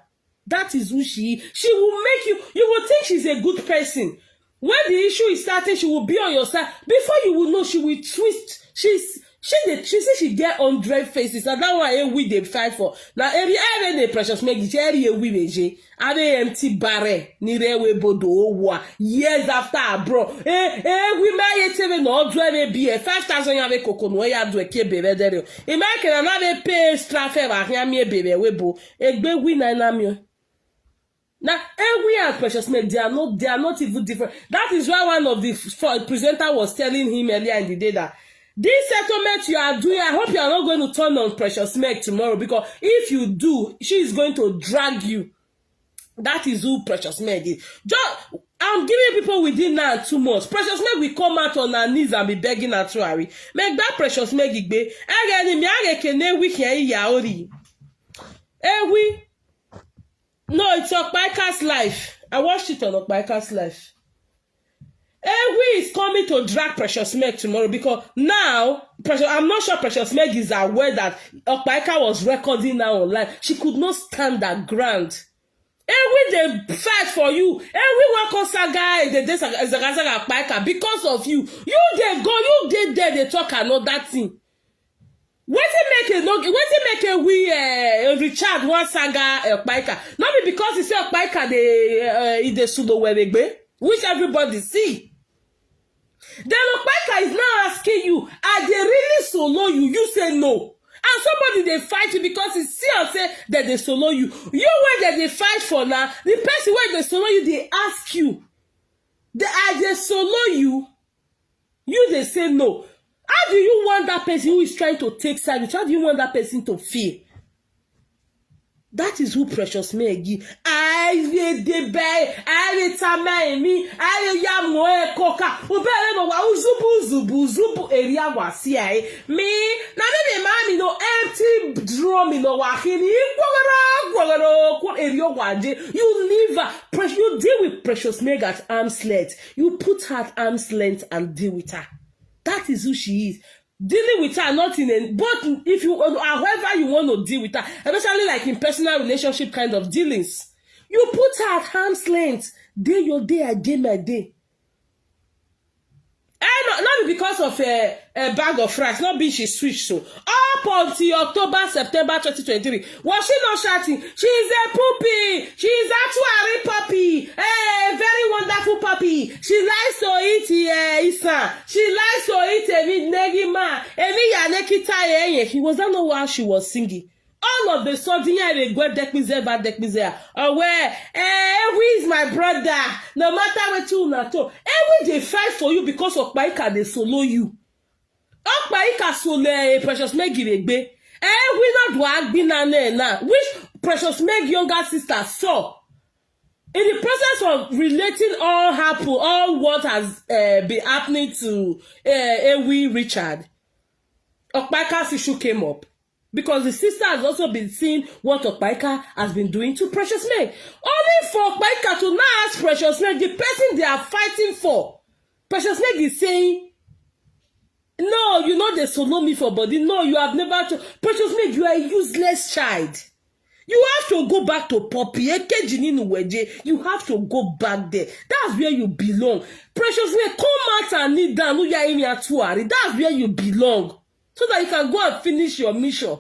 That is who she is. She will make you, you will think she's a good person. When the issue is starting, she will be on your side. Before you will know, she will twist. She's she dey she say she get hundred faces, and that one, eh, we dey fight for. Na every every day, Precious Maggie, she every we dey je. Are empty barrel ni re we bodo owa. Years after abroad. Eh, eh, we may tv no drive a beer. Five thousand ya we koko no ya do eke bere dere. E may ke na na we pay extra fare wa hia mi e bere we bo. Egbe we na na mi. Now, Ewi and Precious Meg, they are not, they are not even different. That is why one of the f- presenter was telling him earlier in the day that this settlement you are doing, I hope you are not going to turn on Precious Meg tomorrow, because if you do, she is going to drag you. That is who Precious Meg is. Just, I'm giving people within now two months. Precious Meg will come out on her knees and be begging her to hurry. Make that Precious Meg igbe. Ege ni mi age kene wiki ya ori. Ewi. No, it's Okpaika's life. I watched it on Okpaika's life. Ewi is coming to drag Precious Meg tomorrow, because now Precious, I'm not sure Precious Meg is aware that Okpaika was recording now online. She could not stand that ground. Ewi dey fight for you. Ewi wan come saga, eh, dey dey saga saga saga Okpaika because of you. You dey go, you dey there, dey talk another thing. Wetin make e no, wetin make e we, eh, Richard wan saga Okpaika? No be because he say Okpaika dey, eh, e dey sudo weregbe, which everybody see. Then Okpaika is now asking you, "I dey really solo you?" You say no. And somebody dey fight you because he see and say that they solo you. You wey dem dey fight for now, the person wey dey solo you dey ask you, "The, I dey solo you?" You dey say no. How do you want that person who is trying to take side with you? How do you want that person to feel? That is who Precious Meg is. I will dey buy, I will tama me, I will ya mo e coca. Ubere no wa uzubu uzubu uzubu area wa si ai. Me, na me me mami no empty drum no wa hini. Gwagara, gwagara, kwa area wa je. You leave her. Pre- you deal with Precious Meg at arm's length. You put her at arm's length and deal with her. That is who she is. Dealing with her, not in a, but if you, however you want to deal with her, especially like in personal relationship kind of dealings, you put her at arm's length. Day your day, I day my day. Eh, no, not because of a, a bag of rice, not be she switch so. Up until October, September twenty twenty-three, was she not shouting, "She is a puppy, she is actually puppy, a very wonderful puppy, she likes to eat, eh, isa, she likes to eat a negima, a yanekita." He was that not while she was singing. All of a sudden, yeah, they go dekmize ba dekmize. Oh, where, eh, who is my brother? No matter what you na to, eh, we dey fight for you because Okpaika dey solo you. Okpaika solo, eh, Precious Meg iregbe. Eh, we not do agbina na na. Which Precious Meg younger sister saw. In the process of relating all happen, all what has, eh, been happening to, eh, Ewi Richard, Okpaika's issue came up. Because the sister has also been seeing what Okpaika has been doing to Precious Meg. Only for Okpaika to now ask Precious Meg, the person they are fighting for. Precious Meg is saying, "No, you know they solo me for body. No, you have never to." Precious Meg, you are a useless child. You have to go back to puppy. Ekeji ninu weje. You have to go back there. That's where you belong. Precious Meg, come out and kneel down. That's where you belong. So that you can go and finish your mission.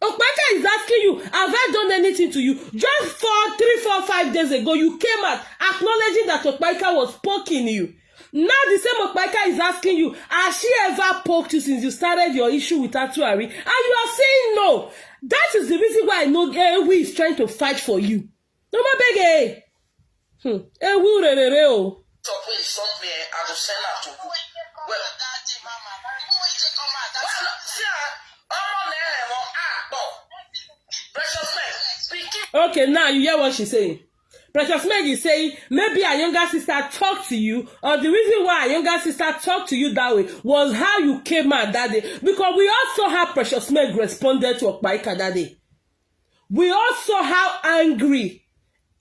Okpaika is asking you, "Have I done anything to you?" Just four, three, four, five days ago, you came out acknowledging that Okpaika was poking you. Now the same Okpaika is asking you, "Has she ever poked you since you started your issue with Atuari?" And you are saying no. That is the reason why I know Ewi is trying to fight for you. No more beg, eh? Hmm. Ewi rere o. Talk wey you insult me, eh, I go send am to you. Well, see, ah, omo na ere mo, ah, bo. Precious Meg, pikin. Okay, now you hear what she's saying. Precious Meg is saying maybe her younger sister talked to you, or the reason why her younger sister talked to you that way was how you came out that day. Because we also have Precious Meg responded to Okpaika that day. We also how angry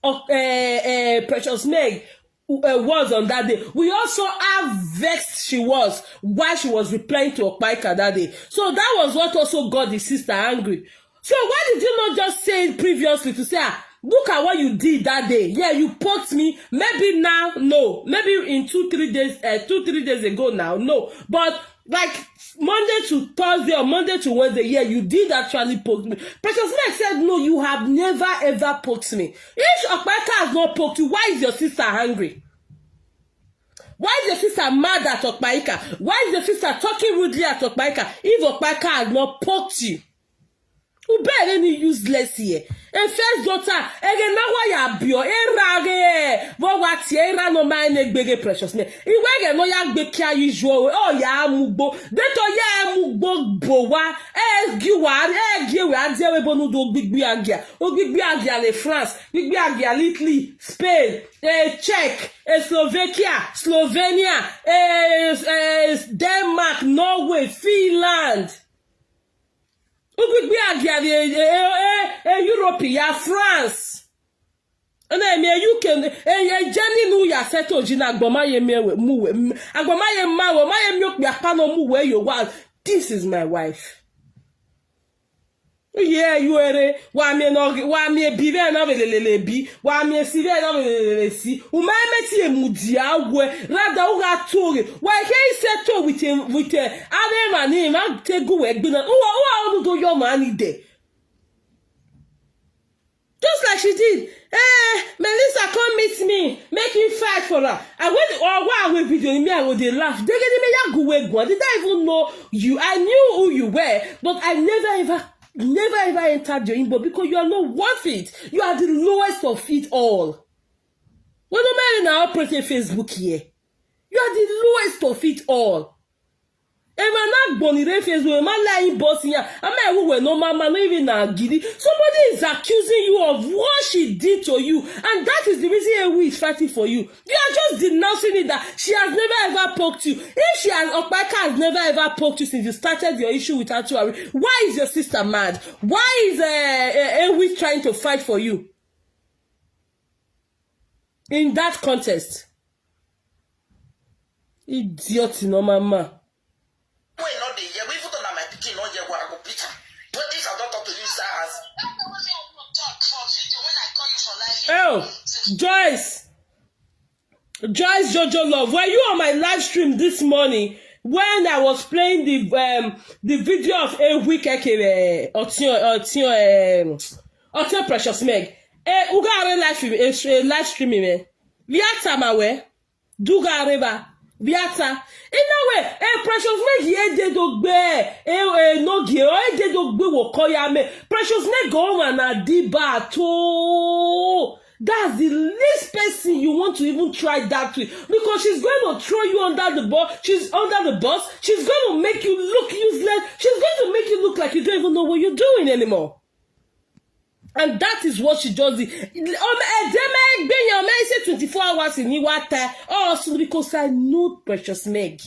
uh, uh, Precious Meg uh, was on that day. We also how vexed she was while she was replying to Okpaika that day. So that was what also got the sister angry. So why did you not just say it previously to say, ah, look at what you did that day? Yeah, you poked me. Maybe now, no. Maybe in two, three days, uh, two, three days ago now, no. But like Monday to Thursday or Monday to Wednesday, yeah, you did actually poke me. Precious Meg said, no, you have never ever poked me. If Okpaika has not poked you, why is your sister angry? Why is your sister mad at Okpaika? Why is your sister talking rudely at Okpaika if Okpaika has not poked you? Ubere ni useless here. A first daughter, ege na wa ya bio, era ge, wo wa ti era no ma ne gbege Precious Meg. Iwe ge no ya gbe kia usual, o ya mugbo. De to ya mugbo bo wa, e gi wa, e gi we ade we bonu do gbigbi agia. O gbigbi agia le France, gbigbi agia le Italy, Spain, eh, Czech, eh, Slovakia, Slovenia, eh, eh, Denmark, Norway, Finland. Ugbigbi agia le eh, eh, eh, eh, Europe ya France. Ana mi eh, U K eh, eh, Germany nu ya seto ji na agboma ye mi we mu we. Agboma ye ma we, ma ye mi okpi apa no mu we yo wa. This is my wife. Ye yuere wa mi no wa mi bi ve na velelele bi wa mi si ve na velelele si. U ma meti e mu di awe rada u ga tore wa ke se to with a with a ave ma ni ma te gu we gbe na u wa u wa onu do yo ma ni de. Just like she did. Eh, Melissa, come meet me. Make him fight for her. I went or why I went video in me, I go dey laugh. They get me ya go we go. Did I even know you? I knew who you were, but I never ever, never ever entered your inbox because you are not worth it. You are the lowest of it all. When no matter now, press Facebook here. You are the lowest of it all. Ema na gboni re Facebook, ema la inbox ya. Ama ewu we no mama no even na gidi. Somebody is accusing you of what she did to you, and that is the reason Ewu is fighting for you. You are just denouncing it that she has never ever poked you. If she has Okpaika has never ever poked you since you started your issue with Atuari, why is your sister mad? Why is uh, uh, Ewu trying to fight for you? In that context, idiot no mama. Wey no dey hear, even though na my pikin no hear, go I go beat am. But this I don talk to you, sir, as Oh, Joyce. Joyce Jojo Love, were you on my live stream this morning when I was playing the um the video of a week Otion Otion um Otion Precious Meg? Eh, Ugare live stream, eh, live streaming, eh? Viata mawe. Duga River, Biata. In a way, eh, Precious Meg ye de do gbe, eh, eh, no gi, oh, eh, de do gbe wo ko ya me. Precious Meg go man na di ba to. That's the least person you want to even try that with, because she's going to throw you under the bus. She's under the bus. She's going to make you look useless. She's going to make you look like you don't even know what you're doing anymore. And that is what she just did. Um, Edeme Egbeyan, me say twenty-four hours in Iwata. Oh, so because I know Precious Meg.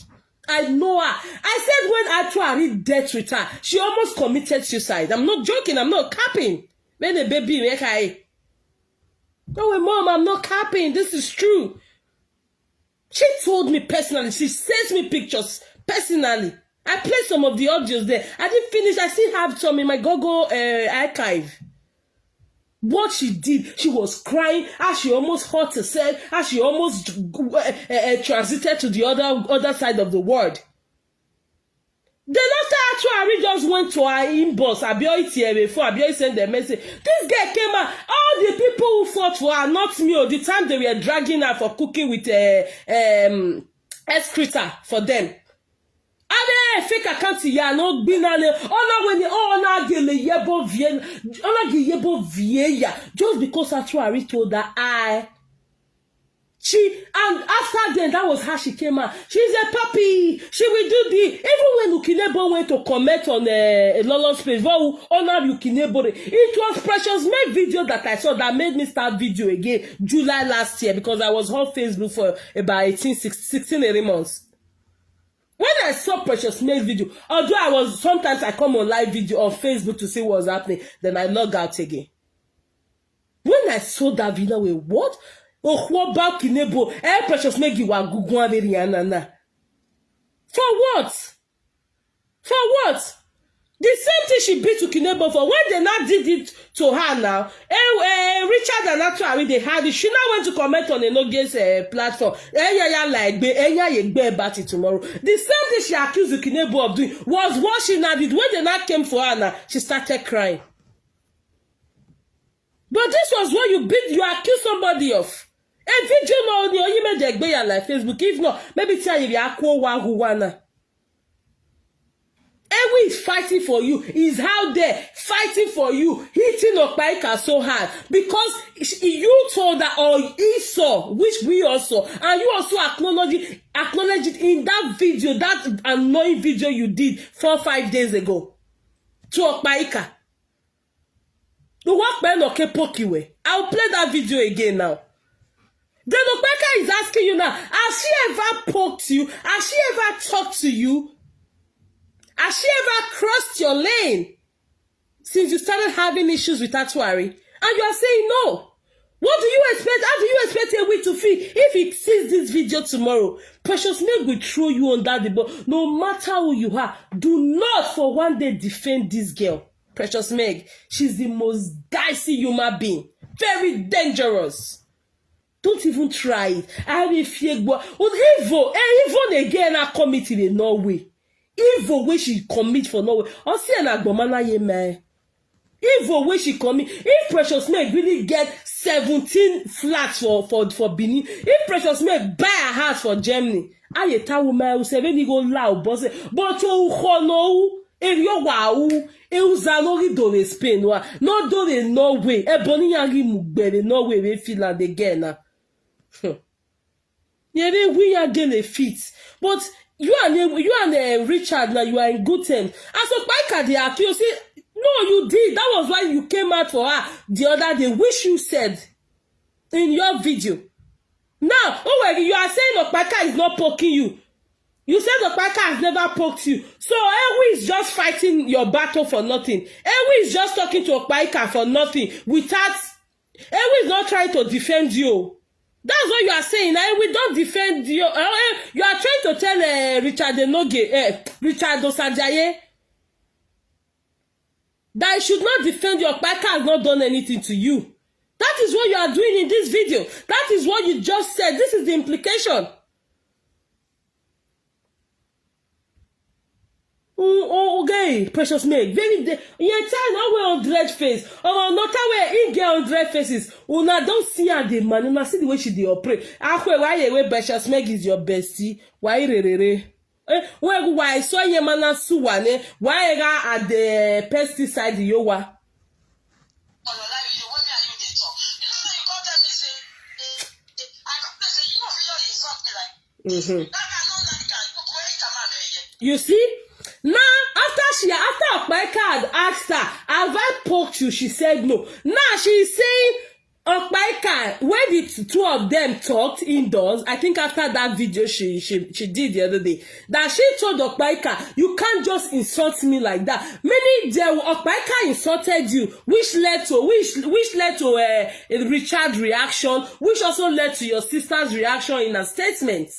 I know her. I said when Atuari dealt with her, she almost committed suicide. I'm not joking. I'm not capping. When the baby make I. No, way, mom, I'm not capping. This is true. She told me personally. She sent me pictures personally. I played some of the audios there. I didn't finish. I still have some in my Google uh, archive. What she did, she was crying as she almost hurt herself, as she almost uh, uh, transited to the other other side of the world. Then after Atuari just went to her inbox, Abioyi T V four, Abioyi sent the message. This girl came out. All the people who fought for her, not me, oh, the time they were dragging her for cooking with uh, um, excreta for them. Abe fake account ya no gbina le. Ona we ni ona gele yebo vie. Ona ge yebo vie ya. Just because Atuari told her I. She, and after then, that was how she came out. She's a puppy. She will do the, even when Ukinebo went to comment on uh, a Lolo's page, well, honor Ukinebo. It was Precious May video that I saw that made me start video again July last year, because I was on Facebook for about eighteen, sixteen, sixteen eighteen months. When I saw Precious May's video, although I was, sometimes I come on live video on Facebook to see what's happening, then I log out again. When I saw that video, wait, what? Ohuoba Kinebo, eh, Precious May gi wa gugu a very anana. For what? For what? The same thing she beat Ukinebo for. When they now did it to her now, eh, eh, Richard and Atuari, they had it. She now went to comment on Enoge's uh, platform. Eh, yeah, yeah, like, be, eh, yeah, yeah, be about it tomorrow. The same thing she accused Ukinebo of doing was what she now did. When they now came for her now, she started crying. But this was what you beat, you accuse somebody of. A video no, no, you made the gbeya like Facebook. If not, maybe tell you, "Akwo wa huwana." Ewi is fighting for you. He's out there fighting for you, hitting Okpaika so hard because sh- you told her or he saw, which we also, and you also acknowledge it, acknowledge it in that video, that annoying video you did four five days ago to Okpaika. The work by no ke poke away. I'll play that video again now. Then Okpaika is asking you now, has she ever poked you? Has she ever talked to you? Has she ever crossed your lane since you started having issues with Atuari? And you are saying no. What do you expect? How do you expect a week to feel if he sees this video tomorrow? Precious Meg will throw you under the bus. No matter who you are, do not for one day defend this girl. Precious Meg, she's the most dicey human being. Very dangerous. Don't even try it. I will fear go. Evil, eh, even again, I commit in Norway. Evil way she commit for Norway. I see an agbomana ye man. Evil way she commit. If Precious Meg really get seventeen flats for for for Benin, if Precious Meg buy a house for Germany, I a town woman who say when he go loud, but say, but to hono. Erio wa u, e uza no ri dore Spain wa, no dore Norway, e boni ya ri mugbere Norway we Finland again na. Hmm. Yere we ya gele fit. But you and eh, you and uh, Richard now you are in good terms. As Okpaika dey accuse, say, no, you did. That was why you came out for her the other day, which you said in your video. Now, oh well, you are saying Okpaika is not poking you. You said Okpaika has never poked you. So Ewi is just fighting your battle for nothing. Ewi is just talking to Okpaika for nothing without Ewi is not trying to defend you. That's what you are saying. Now we don't defend you. Uh, eh, you are trying to tell uh, Richard Enoge, uh, Richard Osajaye, that I should not defend you. Okpaika has not done anything to you. That is what you are doing in this video. That is what you just said. This is the implication. Oh, oh, okay, Precious Meg. Very day. Yeah, time now we hundred face. Oh, no time we in get hundred faces. Una don't see her the man. Una see the way she dey operate. Akwe why ye wey Precious Meg is your bestie. Why re re re. Eh, why why so ye mana suwane. Why ga at the pesticide yowa. Ọ̀rọ̀ láyé you wey me and you dey talk. You know say you come tell me say eh, eh, I come tell say you no fit just insult me like this. Mm-hmm. That guy no like am. You go where come out there. You see? Now, after she, after Okpaika had asked her, have I poked you? She said no. Now she is saying, Okpaika, when the t- two of them talked indoors, I think after that video she she, she did the other day, that she told Okpaika, you can't just insult me like that. Meaning, there Okpaika insulted you, which led to which which led to uh, Richard's reaction, which also led to your sister's reaction in her statement.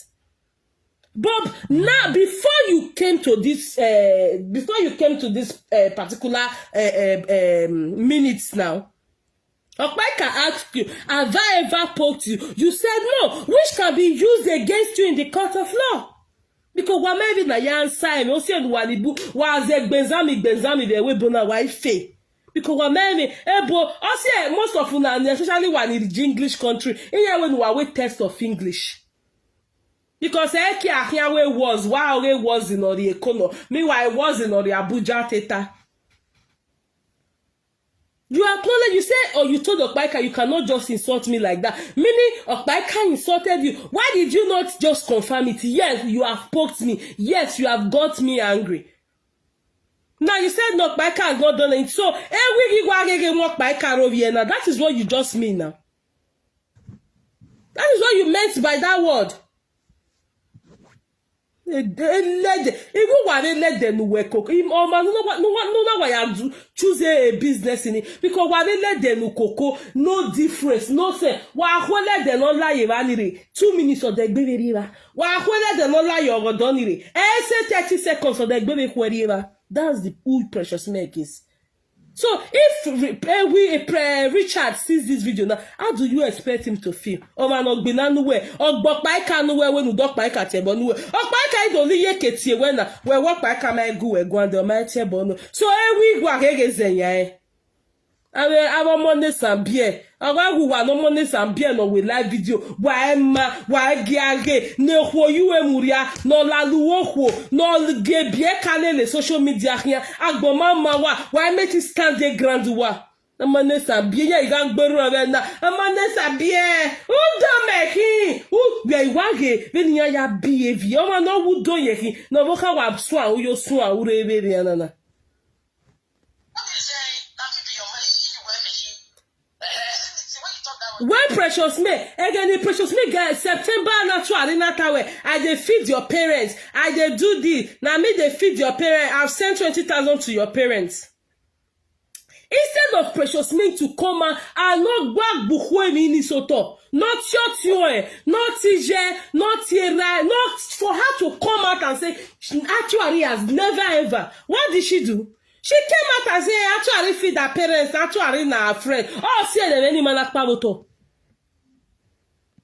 But now, before you came to this, uh, before you came to this uh, particular uh, uh, um, minutes now, Okpaika asked you, have I ever poked you? You said no, which can be used against you in the court of law. Because wa mevi na ya answer me, o se wa ni bu, wa ze gbenzami gbenzami de we bona wa ife. Because wa mevi ebo, o se most of una, especially wa ni the English country, in ya we wa we test of English. Because eke ahia we was wa we was in ori ekono. Meanwhile, I was in ori Abuja Theta. You acknowledge, you say, or you told Okpaika, you cannot just insult me like that. Meaning, Okpaika insulted you. Why did you not just confirm it? Yes, you have poked me. Yes, you have got me angry. Now you said no, Okpaika has not done it. So, eh, we give Okpaika over here now. That is what you just mean now. That is what you meant by that word. Elede, iwu wara elede n'uwe koko. Im ọma, no, no, no, no, no, why you choose a business in it? Because wara elede n'ukoko, no difference, no say. Wa hwelede no la ye vanire. Two minutes of the gbeveriva. Wa hwelede no la ye ogodonire. Eh, say thirty seconds of the gbeve hweriva. That's the who Precious Meg is. So if Re- eh, we eh, Pre- Richard sees this video now, how do you expect him to feel? Ọma no gbina nuwe, ogbo Okpaika nuwe, we nu do Okpaika tebo nuwe. Okpaika ido ni ye ketie we na, we wo Okpaika ma egu we gwande ma tebo nu. So eh, we gwa gege zenya eh. Awe abo mo ne sambie. Awa gu wa no mo ne sambie no we live video. Wa ema, wa giage, ne ho yu emuria, no lalu wo ho, no ge bie kanele social media here. Agbo ma ma wa, wa make it stand the ground wa. Amane sabie ya iga gberu ave na. Amane sabie. Udo mehi. U we iwage. Veni ya ya behave. Oma no udo yehi. No voka wa swa uyo swa ure eve anana. When Precious May, again, the Precious May girl, September na two arena tower. I dey feed your parents. I dey do this. Na me dey feed your parents. I've sent twenty thousand to your parents. Instead of Precious May to come out and not gbagbuhwe mi ni soto, not your tune, not tije, not tira, not for her to come out and say she actually has never ever. What did she do? She came out and say actually feed her parents, actually na her friend. Oh, see them any man akpaboto.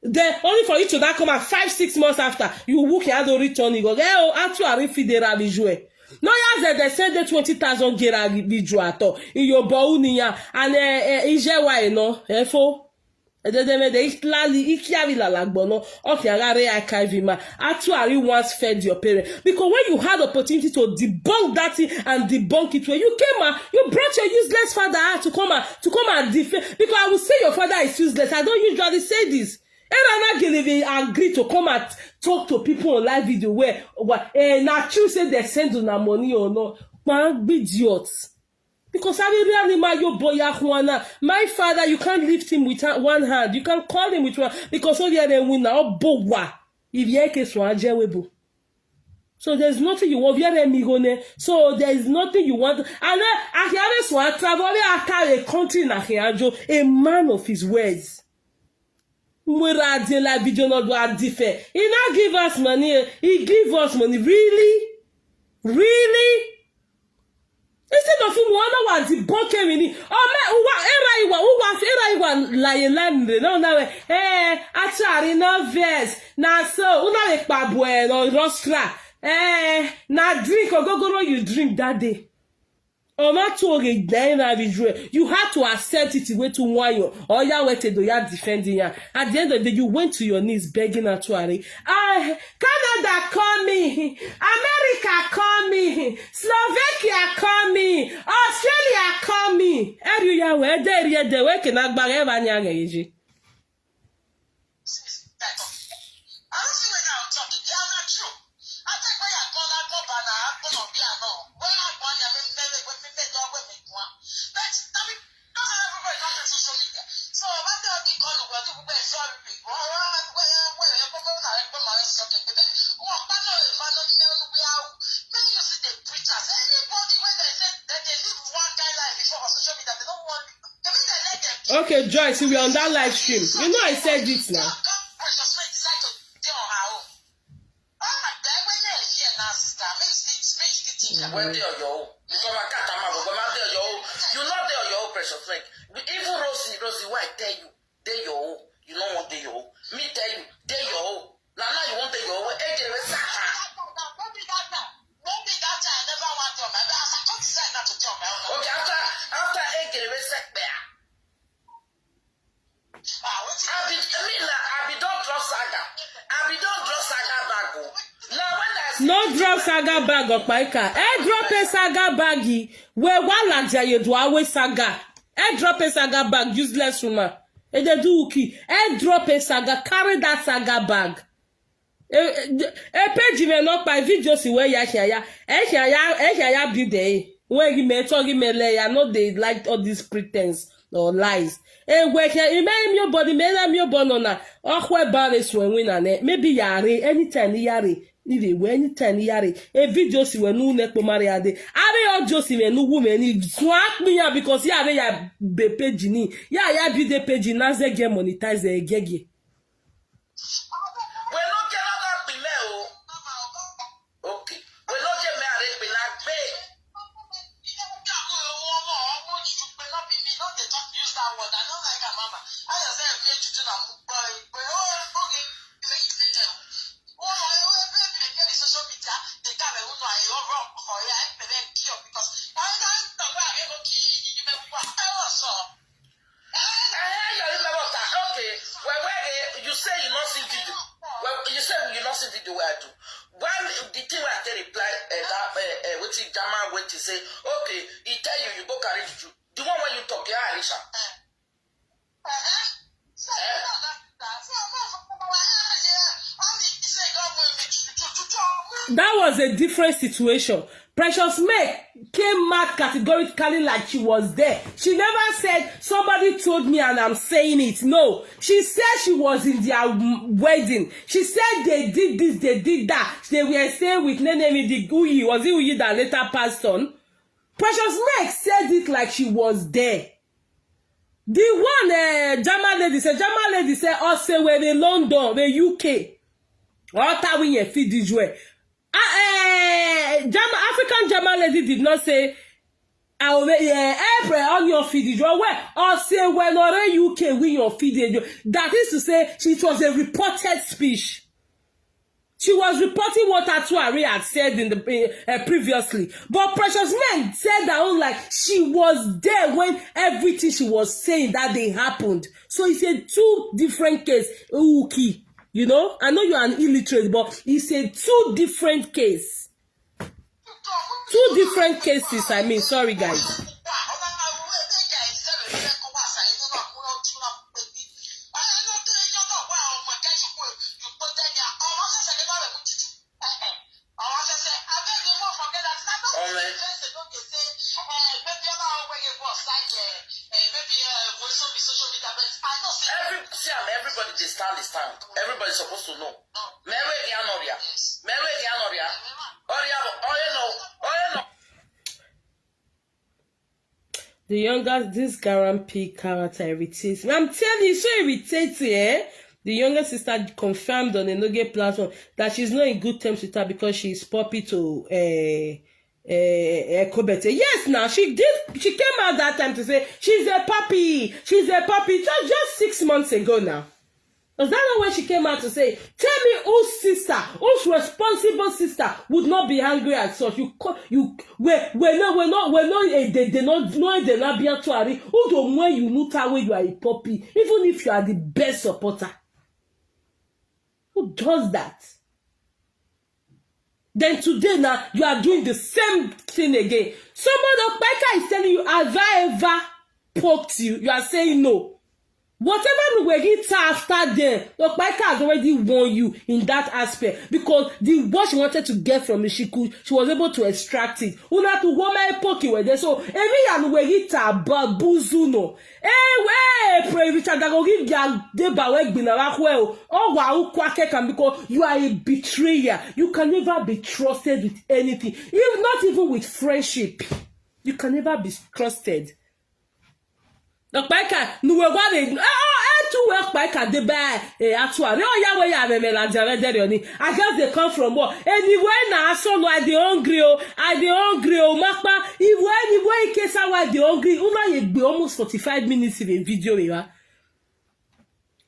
Then only for you to now come out five, six months after, you walk your door return, you go, eh, oh, actually feed the ravi joy. No, yes, they send the twenty thousand gera visual at all. In your bone, and eh, eh, ije wa no, efo. Ededemede islali ikiavi lalagbono okiagare archive ma. Actually once fed your parents, because when you had opportunity to debunk that thing and debunk it well, you came out, you brought your useless father out to come out to come and defend. Because I will say your father is useless. I don't usually say this. Erana Gelevi agree to come and talk to people on live video where, where eh, na true say they send una money or not. Kpang idiot. Because I really animal your boy Ahuana. My father, you can't lift him with ha- one hand. You can call him with one because only a winner or bowa. If you can so ajewebu. So there's nothing you want. You're a migone. So there is nothing you want. And then I hear this one travel after a country in Ahiajo, a man of his words. Mgbe radio la video not do a different. He not give us money. He give us money. Really? Really? Instead of him, one hour the ball came in. Oh man, uwa era iwa uwa era iwa la ye land no na we. Eh, actually no verse. Na so una le pa boy no rostra. Eh, na drink ogogoro you drink that day. Oma to ge dai na visual. You had to accept it way to one yo. Or ya wete do ya defending ya. At the end of the day, you went to your knees begging Atuari. Ah, Canada call me. America call me. Slovakia call me. Australia call me. Eru ya we de ri de we ke na gba ge ba nya ge yiji. Okay, Joyce, we are on that live stream. You know I said it now. Where dey your own? You come and cut am out, but where dey your own? You know dey your own, Precious Meg. Even Rosie, Rosie, why I tell you? Dey your own. You no want dey your own. Me tell you, dey your own. Na now you want dey your own. Ejere saka. Okay, after after Ejere sekpe. I be me na I be don drop saga. I be don drop saga bag o. Na when I see No drop saga bag, Okpaika. Eh, drop a saga baggy. We wala jaye do awe saga. Airdrop a saga bag, useless woman. E dey do uki. Airdrop a saga, carry that saga bag. E, e, e page me no kpai, video si we ya hia ya. E hia ya, e hia ya bi de. We gi me to gi me le ya, no dey like all this pretense or lies. E we hia, e me mi obo ni me na mi obo no na. Okwe bare swen win na ne. Maybe yare, anytime ni yare. Ni dey we anytime ni yare. E video si we nu ne po mare ade. Are o jo si me nu wu me ni swak mi ya because yare ya be page ni. Ya ya bi de page na ze get monetize e gege. We no get another bile o. Okay. We no get me are bile gbe. Okay, well, well, eh, you say you not see video. Well, you say you not see video where I do. When the thing where I tell reply, uh, that, uh, uh, what is Jama, what you say? Okay, he tell you you go carry juju. The one when you talk, yeah, Aisha. Eh? That was a different situation. Precious May came out categorically like she was there. She never said, "Somebody told me and I'm saying it." No, she said she was in their, mm, wedding. She said they did this, they did that. They were staying with Nene Midi Uyi. Was it Uyi that later passed on? Precious May said it like she was there. The one, eh, German lady say, German lady say, "Oh, say we're in London, we're U K." Or Tawi ye feed this way. Ah, eh, German, African German lady did not say, "Ah, we, eh, April on your feed this way." Or say, "When or U K we your feed this way." That is to say, it was a reported speech. She was reporting what Atuari had said in the, uh, previously. But Precious Men said that own like she was there when everything she was saying that day happened. So it's a two different case. Uki, you know, I know you're an illiterate, but it's a two different case. Two different cases, I mean, sorry, guys. Every, see, am, everybody dey stand, dey stand. Everybody supposed to know. Mere di anoria. Mere di anoria. Oria, oye no, oye no. The younger, this Garampi character irritates me. I'm telling you, so irritating, eh? The younger sister confirmed on Enoge platform that she's not in good terms with her because she's puppy to, eh, eh, eh, Kobete. Yes, now she did. She came out that time to say she's a puppy. She's a puppy. Just, just six months ago now. Was that not when she came out to say, "Tell me whose sister, whose responsible sister would not be angry at such?" You, co- you, we, we no, we no, we no, eh, they, they no, no, they not be actually. Who don't when you know how you are a puppy, even if you are the best supporter. Who does that? Then today now, you are doing the same thing again. Somebody, Okpaika, is telling you, "Have I ever poked you?" You are saying no. Whatever Nuwegi after them, Okpaika has already won you in that aspect because the what she wanted to get from it, she could, she was able to extract it. Una to woman poke were there. So every Nuwegi ta babuzuno. Hey, wait, pray Richard Dagogi Deba Wegbina Rahuel. Oh, wow, Kwakekam, because you are a betrayer. You can never be trusted with anything, if not even with friendship. You can never be trusted. Okpaika, Nuwe Wale, oh, eh, two way Okpaika, Deba, eh, Atuari. Oh, Yahweh, Yahweh, Mela, Jare, Derioni. I just they come from war. Anyway, now, so no, I dey hungry, oh, I dey hungry, oh, Makpa. If we, anyway, in case I was dey hungry, Una, you be almost forty-five minutes in a video, yeah.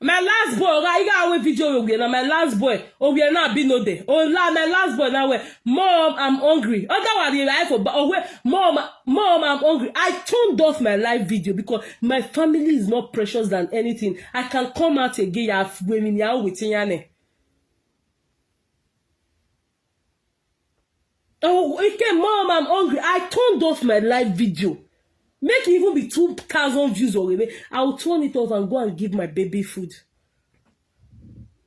My last boy, oga, you got away video we na my last boy. Oh, we are not be no day. Oh, la, my last boy now. Where, "Mom, I'm hungry." Otherwise, you life for, oh, where, "Mom, Mom, I'm hungry." I turned off my live video because my family is more precious than anything. I can come out again. I've women here with Yane. Oh, okay, "Mom, I'm hungry." I turned off my live video. Make e even be two thousand views or ebe, I will turn it off and go and give my baby food.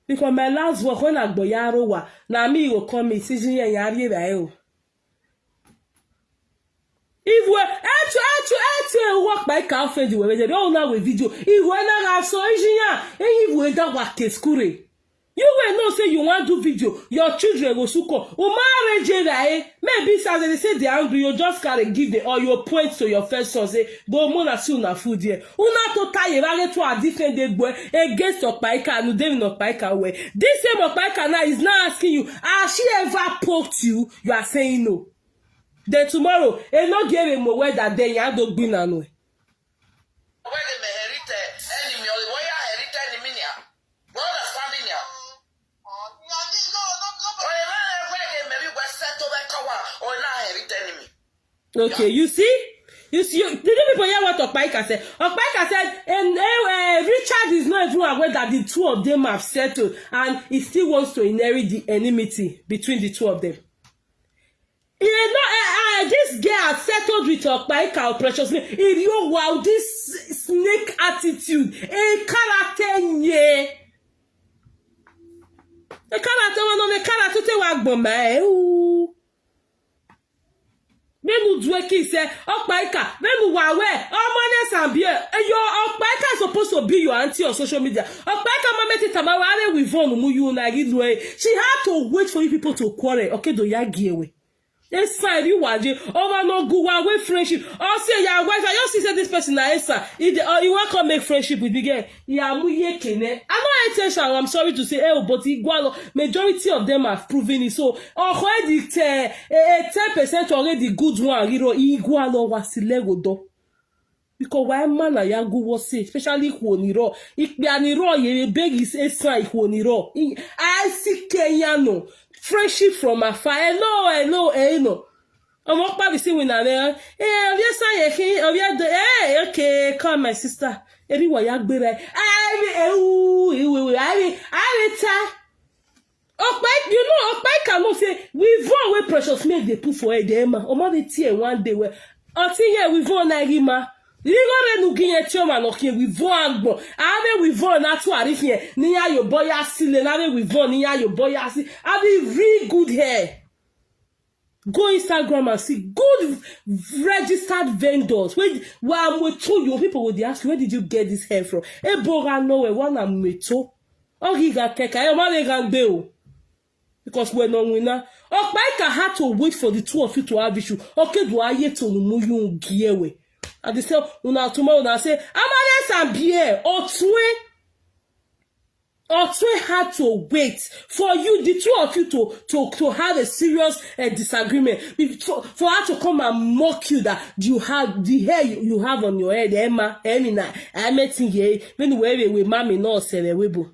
Because my last work, when I go yarowa, na me you go call me, season ya yari ba o. If we etu etu etu e work by ka friend we we don na we video. If we na ga so ijinya, if we da wa ke skure. You will know say you want do video, your children go suko. Umare jera eh, maybe as they say they angry, you just gotta give the or you point to your first son say go mona see una food here. Una to tie a to a different day boy against Okpaika and Udemi Okpaika way. This same Okpaika now is now asking you, has she ever poked you? You are saying no. Then tomorrow, e no give him a word that day ya do gbin anu. Where they may inherit enemy or where you inherit enemy now? We understanding now. Or you know, where they may be where settle that cover or now inherit enemy. Okay, you see? You see, you, did you people hear what Okpaika said? Okpaika said, and uh, Richard is not even aware that the two of them have settled and he still wants to inherit the enmity between the two of them. You know, uh, uh, this girl has settled with Okpaika or Precious Me. If you wow, this snake attitude, a character, yeah. A character, one of the character, they were gbọmọ. Menu dueki se Okpaika, menu wawe, omones and beer. Eh, your Okpaika is supposed to be your auntie on social media. Okpaika mameti tamaware with von muyu na gidwe. She had to wait for you people to quarrel. Okay, do ya giewe. Yes, sir, you waje. Over no go away friendship. Or say your wife, I just see say this person na esa. If they, or you want come make friendship with me girl. Iyamu yekene. I no intention, I'm sorry to say, eh, but Igualo, majority of them have proven it. So, already te- eh, eh, ten percent already good one, you know, Igualo was legodo. Because why man na ya go was say, especially Honiro. Ikpianiro, ye beg is a sign Honiro. I see Kenyano. Friendship from afar. Hello, hello, hello. Ọmọ pa bi si wina re. Eh, obi san ye kin, obi do. Eh, okay, come my sister. Eri wa ya gbere. Eh, eh, ooh, eh, we, we, I, I, ta. Okpai, you know, Okpai cannot say, we vote wey Precious make dey put for head, Emma. Omo dey tear one day well. Until here, we vote na Rima. Rigo re nu ginye tioma no kin, we vote agbo. Ave we vote na tu arifie. Ni ya yo boya sile, na ave we vote, ni ya yo boya si. Ave real good hair. Go Instagram and see good registered vendors. When, when I'm with you, people will ask you, where did you get this hair from? Ebora no, we want to meet you. Oh, he got take care. Why they gonna do? Because we're not winner. Okpaika had to wait for the two of you to have issue. Okay, do I yet to move you giewe? And they say, una tomorrow, una say, Amales and Pierre, Otwe. Otwe had to wait for you, the two of you, to, to, to have a serious uh, disagreement. If- For, for her to come and mock you that you have the hair you, you have on your head, Emma, Emina, I met in here, when we we mommy no se webo.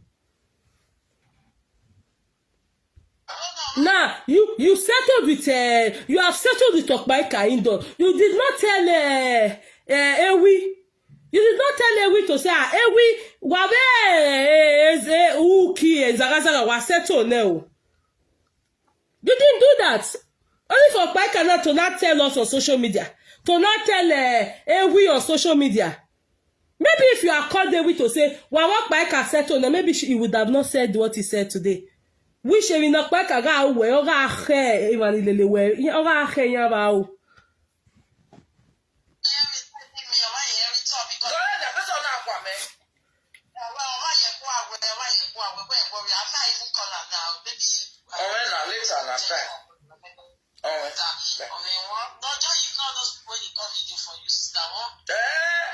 Now you you settled with uh, you have settled with Okpaika Indon. You did not tell uh, uh, Ewi. You did not tell Ewi to say, ah, Ewi, wabe eh, eh, eh, uki eh, zaga zaga wa settle now. You didn't do that. Only for Okpaika now to not tell us on social media, to not tell uh, Ewi on social media. Maybe if you are called Ewi to say, well, what Okpaika settle now, maybe she, he would have not said what he said today. Which Ewi na Okpaika ga we oga he Ivan lele we oga he yan ba o. Go ahead, the person na kwa me. Ọ̀rẹ́ na later na time. Ọ̀rẹ́. Ọ̀rẹ́ wọn. Lọ́jọ́ yìí náà ló sọ pé nìkan fídíò for you, sister wọn. Eh,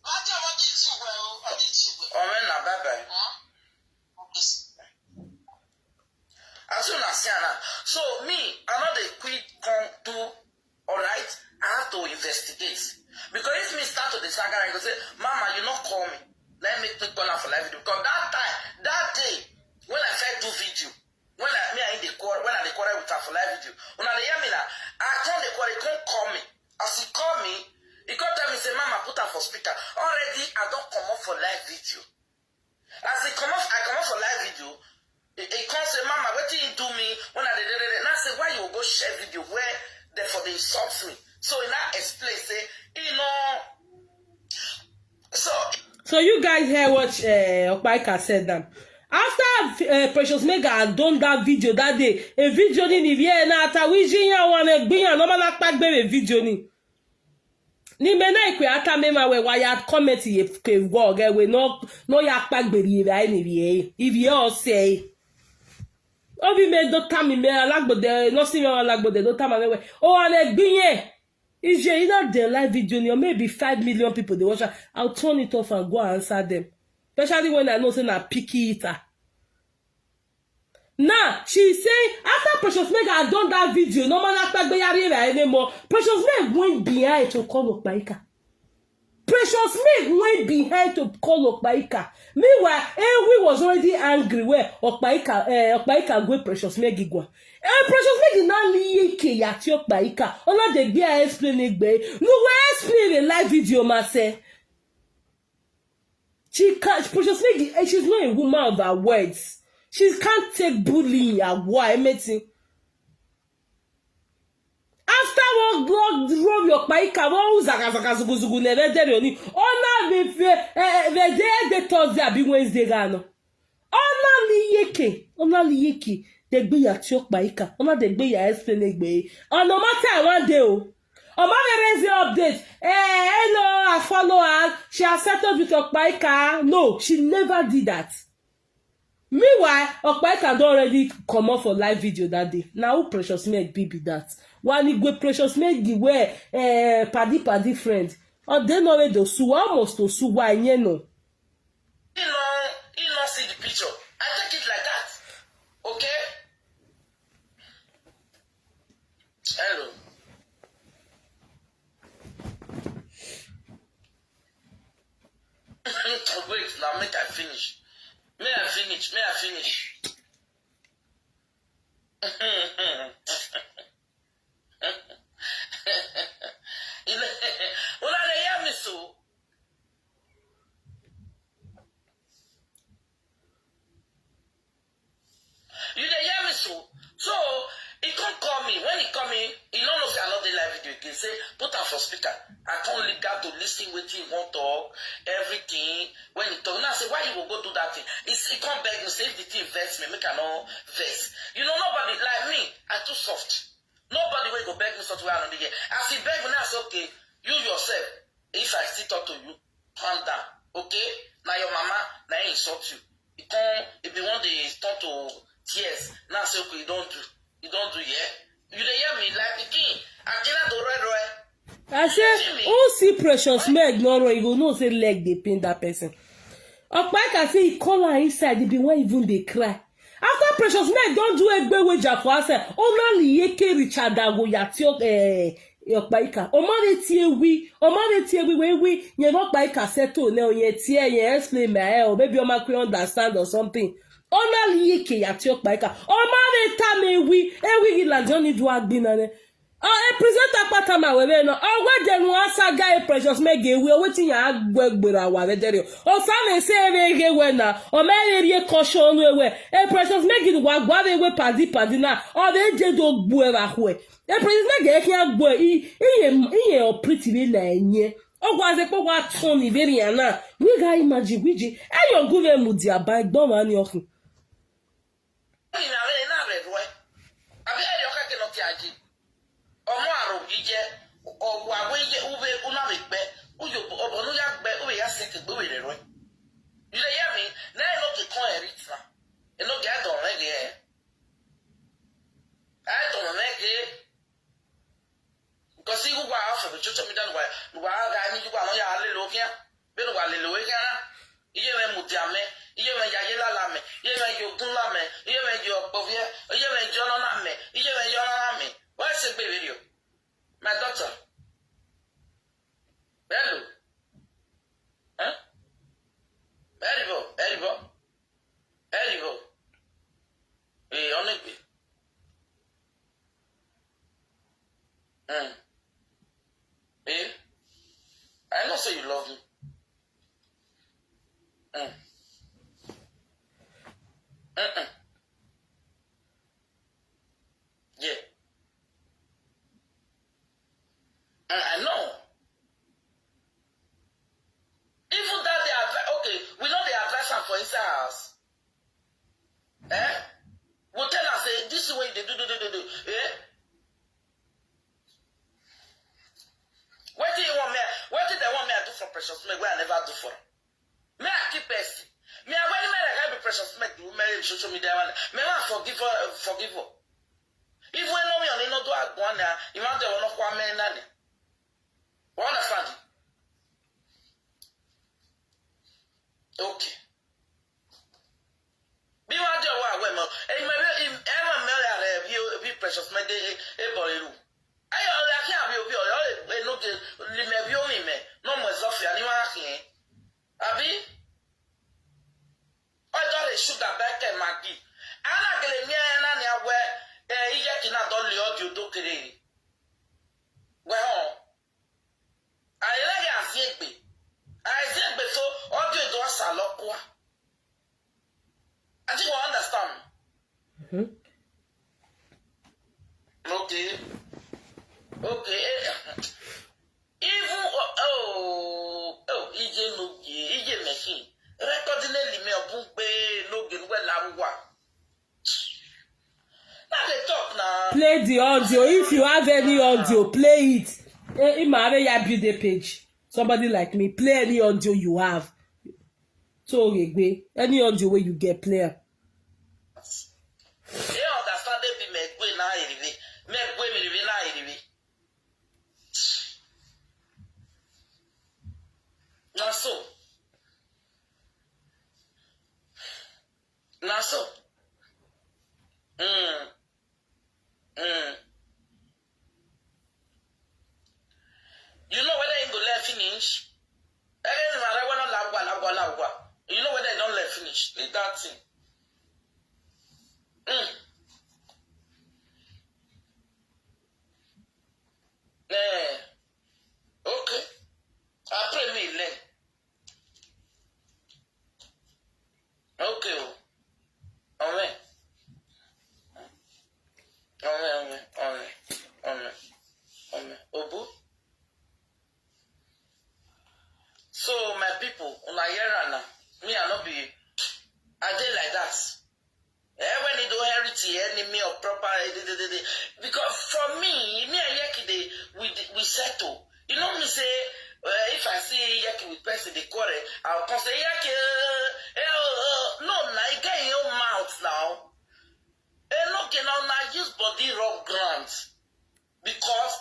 Lọ́jọ́ wọn dé tì wẹ̀ o, wọ́n dé tì wẹ̀. Ọ̀rẹ́ na bye bye. Wọ́n. As soon as see am now. So me, I no dey quick come do, all right? I have to investigate. Because if me start to dey saga, I go say, Mama, you no call me. Let me take call am for live video. Because that time, that day, when I first do video, when I, me and him dey quarrel, when I dey quarrel with am for live video, una dey hear me now? I come dey quarrel, he come call me. As he call me, he come tell me say, Mama, put am for speaker. Already, I don comot for live video. As he comot, I comot for live video. He, he come say, Mama, wetin you do me when I dey dey dey dey? Now say, why you go share video where they for dey insult me? So he now explain say he no. So So you guys hear what uh, Okpaika said now. After uh, Precious Mega had done that video that day, a video ni ni vie na ata wiji ya wane gbinya no mana kpagbe video ni. Ni mena ikwe ata mema we wa ya comment ye ke wo ge we no no ya kpagbe ri ve ni vie. If you all say. Obi me do tami me alagbode no si me alagbode do tama me we. O wane gbinya. Ije either dem live video ni or maybe five million people dey watch am, I'll turn it off and go and answer them, especially when I know say na picky eater. Now she say after Precious Meg had done that video, no man after gbeyari ra anymore. Precious Meg went behind to call Okpaika. Precious Meg went behind to call Okpaika. Meanwhile, Ewi was already angry where Okpaika uh, Okpaika go Precious Meg igwa. Eh, Precious Meg na liye ke yati Okpaika. Ona de gbe a explain egbe. No we explain a live video ma say. She can't Precious Meg eh, she's not a woman of her words. She can't take bullying. Awa emetin. After one block roll your paika, one zaga zaga zugu zugu neve dere oni. Ona ve ve eh, ve de de Thursday abi Wednesday ga no. Ona li yeke, ona li yeke. De gbe ya ti o paika, ona de gbe ya explain egbe. Ona matter one day o. Oma ve raise the update. Eh, hello, I follow her. She accepted with Okpaika. No, she never did that. Meanwhile, Okpaika don already comot for live video that day. Na who Precious Meg be be that? Wani gwe Precious Meg the way eh, paddy paddy friend. Or they no wey do sue almost to sue why nye no. He no he no see the picture. I take it like that. Okay? Hello. Wait, now make I finish. May I finish? May I finish? Una dey hear me so? You dey hear me so? So he come call me. When he call me, he no know say I no dey live video again. Say put am for speaker. I come leave that to listen wetin he wan talk, everything. When he talk, now I say why you go go do that thing? He, he come beg me say if the thing vex me, make I no vex. You know nobody like me. I too soft. Nobody wey go beg me something wey I no dey hear. As he beg me now, I say okay. You yourself, if I still talk to you, calm down, okay? Na your mama na him insult you. He come he be one day he turn to tears. Now say okay, you don do, you don do, yeah. You dey hear me like pikin. Akina do roi roi. I say who see Precious Meg no run, you go know say leg dey pain that person. Okpaika say he call her inside, he be wan even dey cry. After Precious Meg don do egbe wager for herself, ona li yeke Richard Ago ya ti o eh Okpaika. Oma re ti ewi, oma re ti ewi we wi, nye no Okpaika settle ne o ye ti e ye explain me eh o maybe oma kwe understand or something. Ona li yeke ya ti Okpaika. Oma re ta me wi, ewi gi la jo ni du agbina ne. Ah, e presenter pata ma we we no. O we de nu asa ga e Precious Meg ewi, o wetin ya agwe gbera wa we dere. O sa me se we ge we na. O me re rie ko sho nu we. E Precious Meg wa gwa we we paddy paddy na. O de je do gbu e wa hwe. E Precious Meg e ki agbu e. I i ye i ye o pretty we na enye. O gwa ze po gwa ton ni very ana. We ga imagine we je. E yo gu we mu dia ba gbo ma ni okun. Ina re na re roi. Abi e yo ka ke no ti aji. Ọmọ àrò jíjẹ, ọ̀wọ̀ àwọn iye uwe unami gbẹ, uyo ọ̀bọ̀nú ya gbẹ, uwe ya seke gbé wèrè rẹ. You dey hear me? Na eno ke kon eritna. Eno ke adon rẹ ge. Adon rẹ ge. Because you wa off the social media wa wa ga ni wa no ya le lo kia. Beno wa le lo we kia na. Iye me mudia me, iye me ya ye la la me, iye me yo gun la me, iye me yo povie, iye me yo no na me, iye me yo no na me. Why say baby you? My daughter. Hello. Huh? Very well, very well. Very well. Eh, honestly. Mm. Eh? I know say you love me. Mm. Mm-mm. Yeah. Precious Meg wey I never do for am. Me I keep person. Me I when me like I be Precious Meg do me social media one. Me I forgive her, forgive her. Even when no me on no do agwan na, you want to no kwa me na ni. You understand? Okay. Bí wọ́n á jẹ́ ọwọ́ àwẹ̀ mọ́, ẹ̀yin mọ̀ ẹ́ mọ̀ mẹ́rin ààrẹ bí Precious Meg ẹ bọ̀ irú. Ayọ̀ ọ̀rẹ́ akí àbí òbí ọ̀rẹ́ ọ̀rẹ́ ẹ̀ ló dé lè mẹ́ bí omi mẹ́ náà mọ̀ ẹ̀zọ́ fìyà ní wọ́n á kì í. Àbí ọjọ́ rẹ̀ ṣúgà bẹ́ẹ̀ kẹ́ máa gì. Alágẹ̀lẹ̀ mi ẹ̀ náà ni awẹ́ ẹ̀ iye kì náà dọ́ lè ọ́ di odó kéré. Wẹ́hàn. Ayẹlẹ́gẹ̀ àzíẹ̀gbẹ̀. Àzíẹ̀gbẹ̀ tó ọdún ètò ọ̀sà lọ́kùá. I think you understand. Mm-hmm. Okay. Okay. Eh, even oh, oh, oh, ije no ye, ije machine. Recording a limit of book pay no get well. Now they talk now. Play the audio. If you have any audio, play it. Eh, Ima Areya build a page. Somebody like me, play any audio you have. So Regbe, any audio where you get, play am. They understand they be megwe na iribi. Megwe mi ribi na iribi. Na so. Na so. Mm. Mm. You know whether he go let finish? Everything I want to lagwa, lagwa, lagwa. You know whether he don't let finish? Leave that thing. Mm. Eh. Okay. I pray me learn. Okay o. Amen. Amen, amen, amen, amen, amen. Obu. So my people, una hear am now. Me, I no be, I dey like that. Eh, when you do heredity, enemy of proper, eh, de, de, de, de. Because for me, me and Yeki dey, we dey- we settle. You know me say, uh, if I see Yeki with person dey quarrel, I'll come say Yeki, eh, eh, oh, oh. No, na e get your own mouth now. Eh, no, okay, now na use body rub ground. Because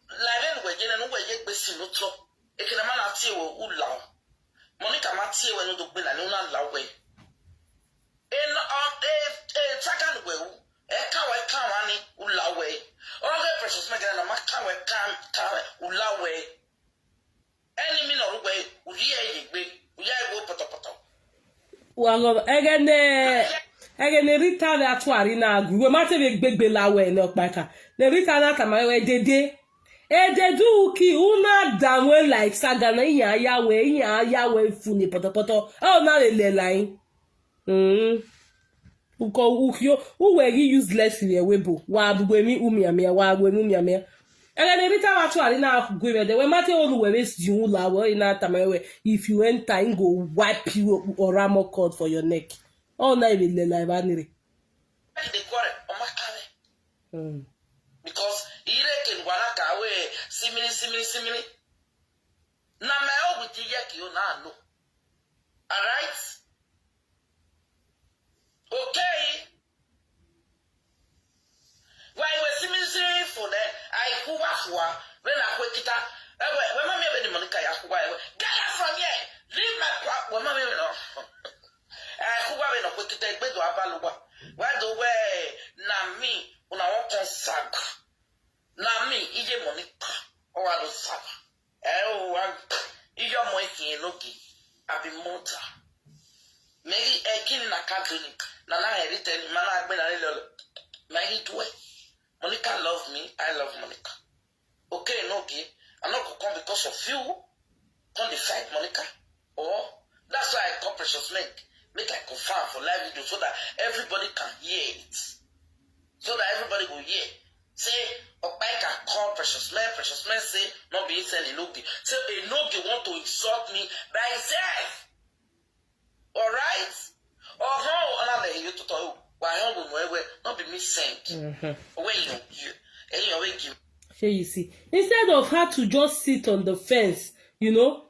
like when we get no we get besi no to. E kina mana tie we u lao. Monica ma tie we no do gbe na ni una lao we. E no e e takan we u. E ka we ka wa ni u lao we. O ge Precious Meg na ma ka we ka ka u lao we. Enemy no ru we u ye ye gbe. U ya go poto poto. Wago egene egene Rita ve atuari na agu we mate ve gbegbe la we no kpaka. Ne Rita na tama we dede. E de du ki una da we like saga na iya ya we iya ya we funi poto poto. O na le le line. Mm. Uko ukyo uwe gi useless we we bo. Wa bu we mi umi amia wa we mi umi amia. Egene Rita va atuari na agu we de we mate onu we ve si un la we na tama we if you enter him go wipe you oramo cord for your neck. O na even le la va nire. They quarrel. O ma kare. Mm. Because ire ken wana ka we simili simili simili. Na me o with Yeki o na no. All right? Okay. Why we simili simili for there? I kuwa kuwa. When I kwekita. Ewe, we ma mi ebe ni Monica ya kuwa ewe. Get out from here. Leave my pa. We ma mi ebe no. I kuwa we no kwekita egbe do abaluwa. Why do we na me una won kon sag? Na me ije Monica. O wa lo sag. Eh, o wa iyo mo ikin enogi. Abi mota. Mary ekini na kadoni. Na na heri teni mana agbe na lelo. Mary tuwe. Monica love me. I love Monica. Okay, no gay. I no go come because of you. Come dey fight Monica. Or that's why I call Precious Meg. Make I confirm for live video so that everybody can hear it. So that everybody will hear. Say Okpaika call Precious Meg. Precious Meg say no be inside Enogi. Say Enogi want to insult me by himself. All right? Ọ̀hán ọ̀nà lẹ́yìn yóò tọ̀tọ̀ o. Wà á yàn wò mọ́ ẹ̀wẹ̀, no be me send. Owó èèyàn yìí, èèyàn wé jù. Shey you see? Instead of her to just sit on the fence, you know,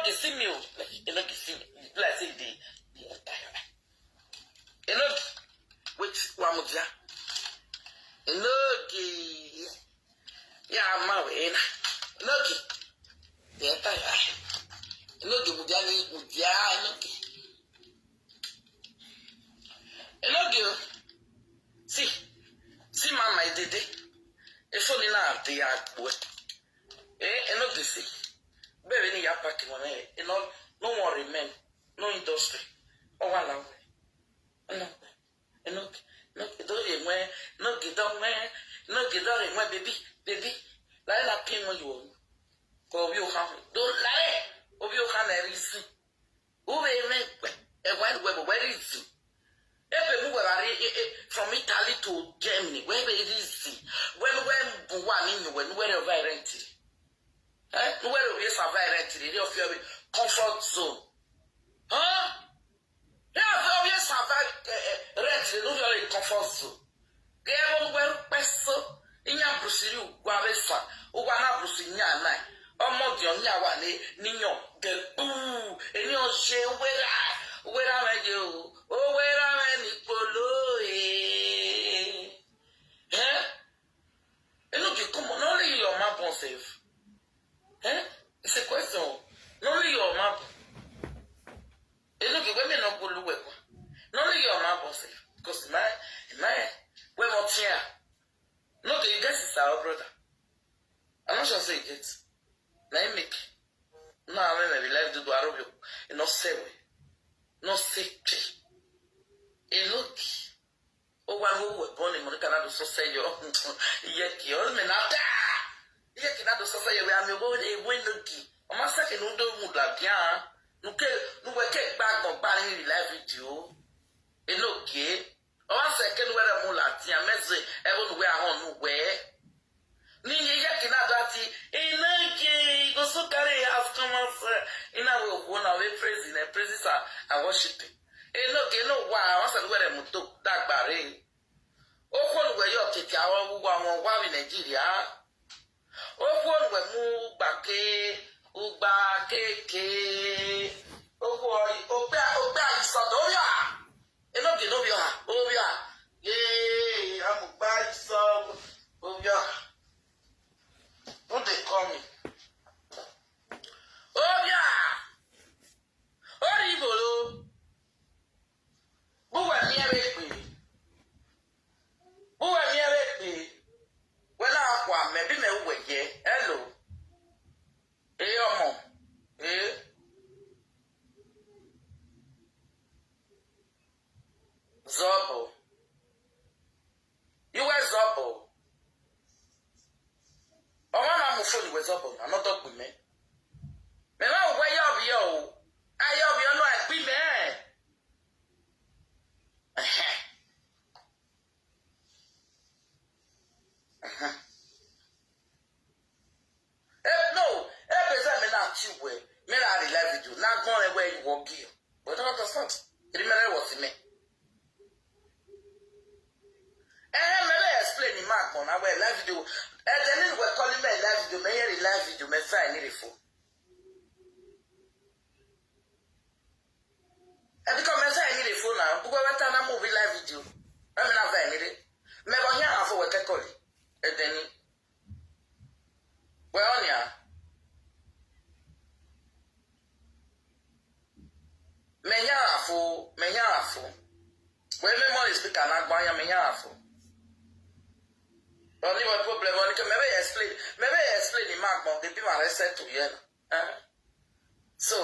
Baby, ni ya pack one, eh? You know, no one remain, no industry. Oh, one. No, no, no, don't you, no, get down, man. No, get down, man, baby, baby. Like that pin when you want. Go, you have, don't lie. Obi, you can't reason. Ube mekpe, e wide web, where is it? Ebe mu web are, eh, eh, from Italy to Germany, where is it? When, when, when, when, wherever I rent it. Eh? Where we survive rent it, of your comfort zone. Huh? Yeah, we survive, eh, eh, rent it, no, your comfort zone. Gị ebe mgbe mkpesụ, ihe a bụsiri ugwu abịsa, ụgwọ na bụsị nye anaghị. Ọmọ dị onye awa ni, ninyo, de buu, enyo je, uwera, uwera me je o, uwera me ni polo, eh. Eh? You know, you come on, only your mouth won't save. Eh? It's a question. Only your mouth. You know, the women not go look well. Only your mouth won't save. Because my, my, we won't hear. No, you guys is our brother. I'm not sure say you get. Na him make. No, I mean, my life do do arobio. You not say we. No say pee. E look. O wa wo wo born in Monica na do so say yo. Iye ki o me na da. Iye ki na do so say yo we ami wo e we no ki. O ma se ke no do mu la dia. Nu ke, nu we ke gba gbon gba ni live video. E no ke. O wa se ke nu we re mu la dia meze. E wo nu we ahon nu we. Ni ye ye kina dati. Ina ke go so carry has come as, eh, ina we wo na we praise, na praises are, are worshiping. E no ke no wa, wa sa we re mu to dagba re. O ko nu we yo tete awon wu wa won wa wi Nigeria. O ko nu we mu gba ke, ugba keke. O ko o gbe, o gbe aisan do ya. E no ke no bi ha, o bi ha. Ye, amugba aisan, o bi ha. Who dey call me? O bi ha. O ri bolo. Buwe mi ere pe. Buwe mi ere pe. Wela akwa me bi me uwe ye. Hello. Eh, omo. Eh. Zobo. You were Zobo. Omo na mu phone we Zobo. Na not talk with me. Me ma we yo bi yo. Ayo bi yo no I be me. Eh, no, eh, be say me na ti we. Me na the live video. Na go e we you work here. But don't understand. Remember what me. Eh, me be explain the mark on our live video. Eh, then we call him a live video. Me hear the live video. Me sign it for. Eh, because me sign it for now. Because we turn a movie live video. I mean, I sign it. Me go here for we call it. Eh, then we on here. Me here for, me here for. We me more speaker na gba ya me here for. Only one problem, only can maybe explain, maybe explain the mark, but the people are set to here. Eh? So,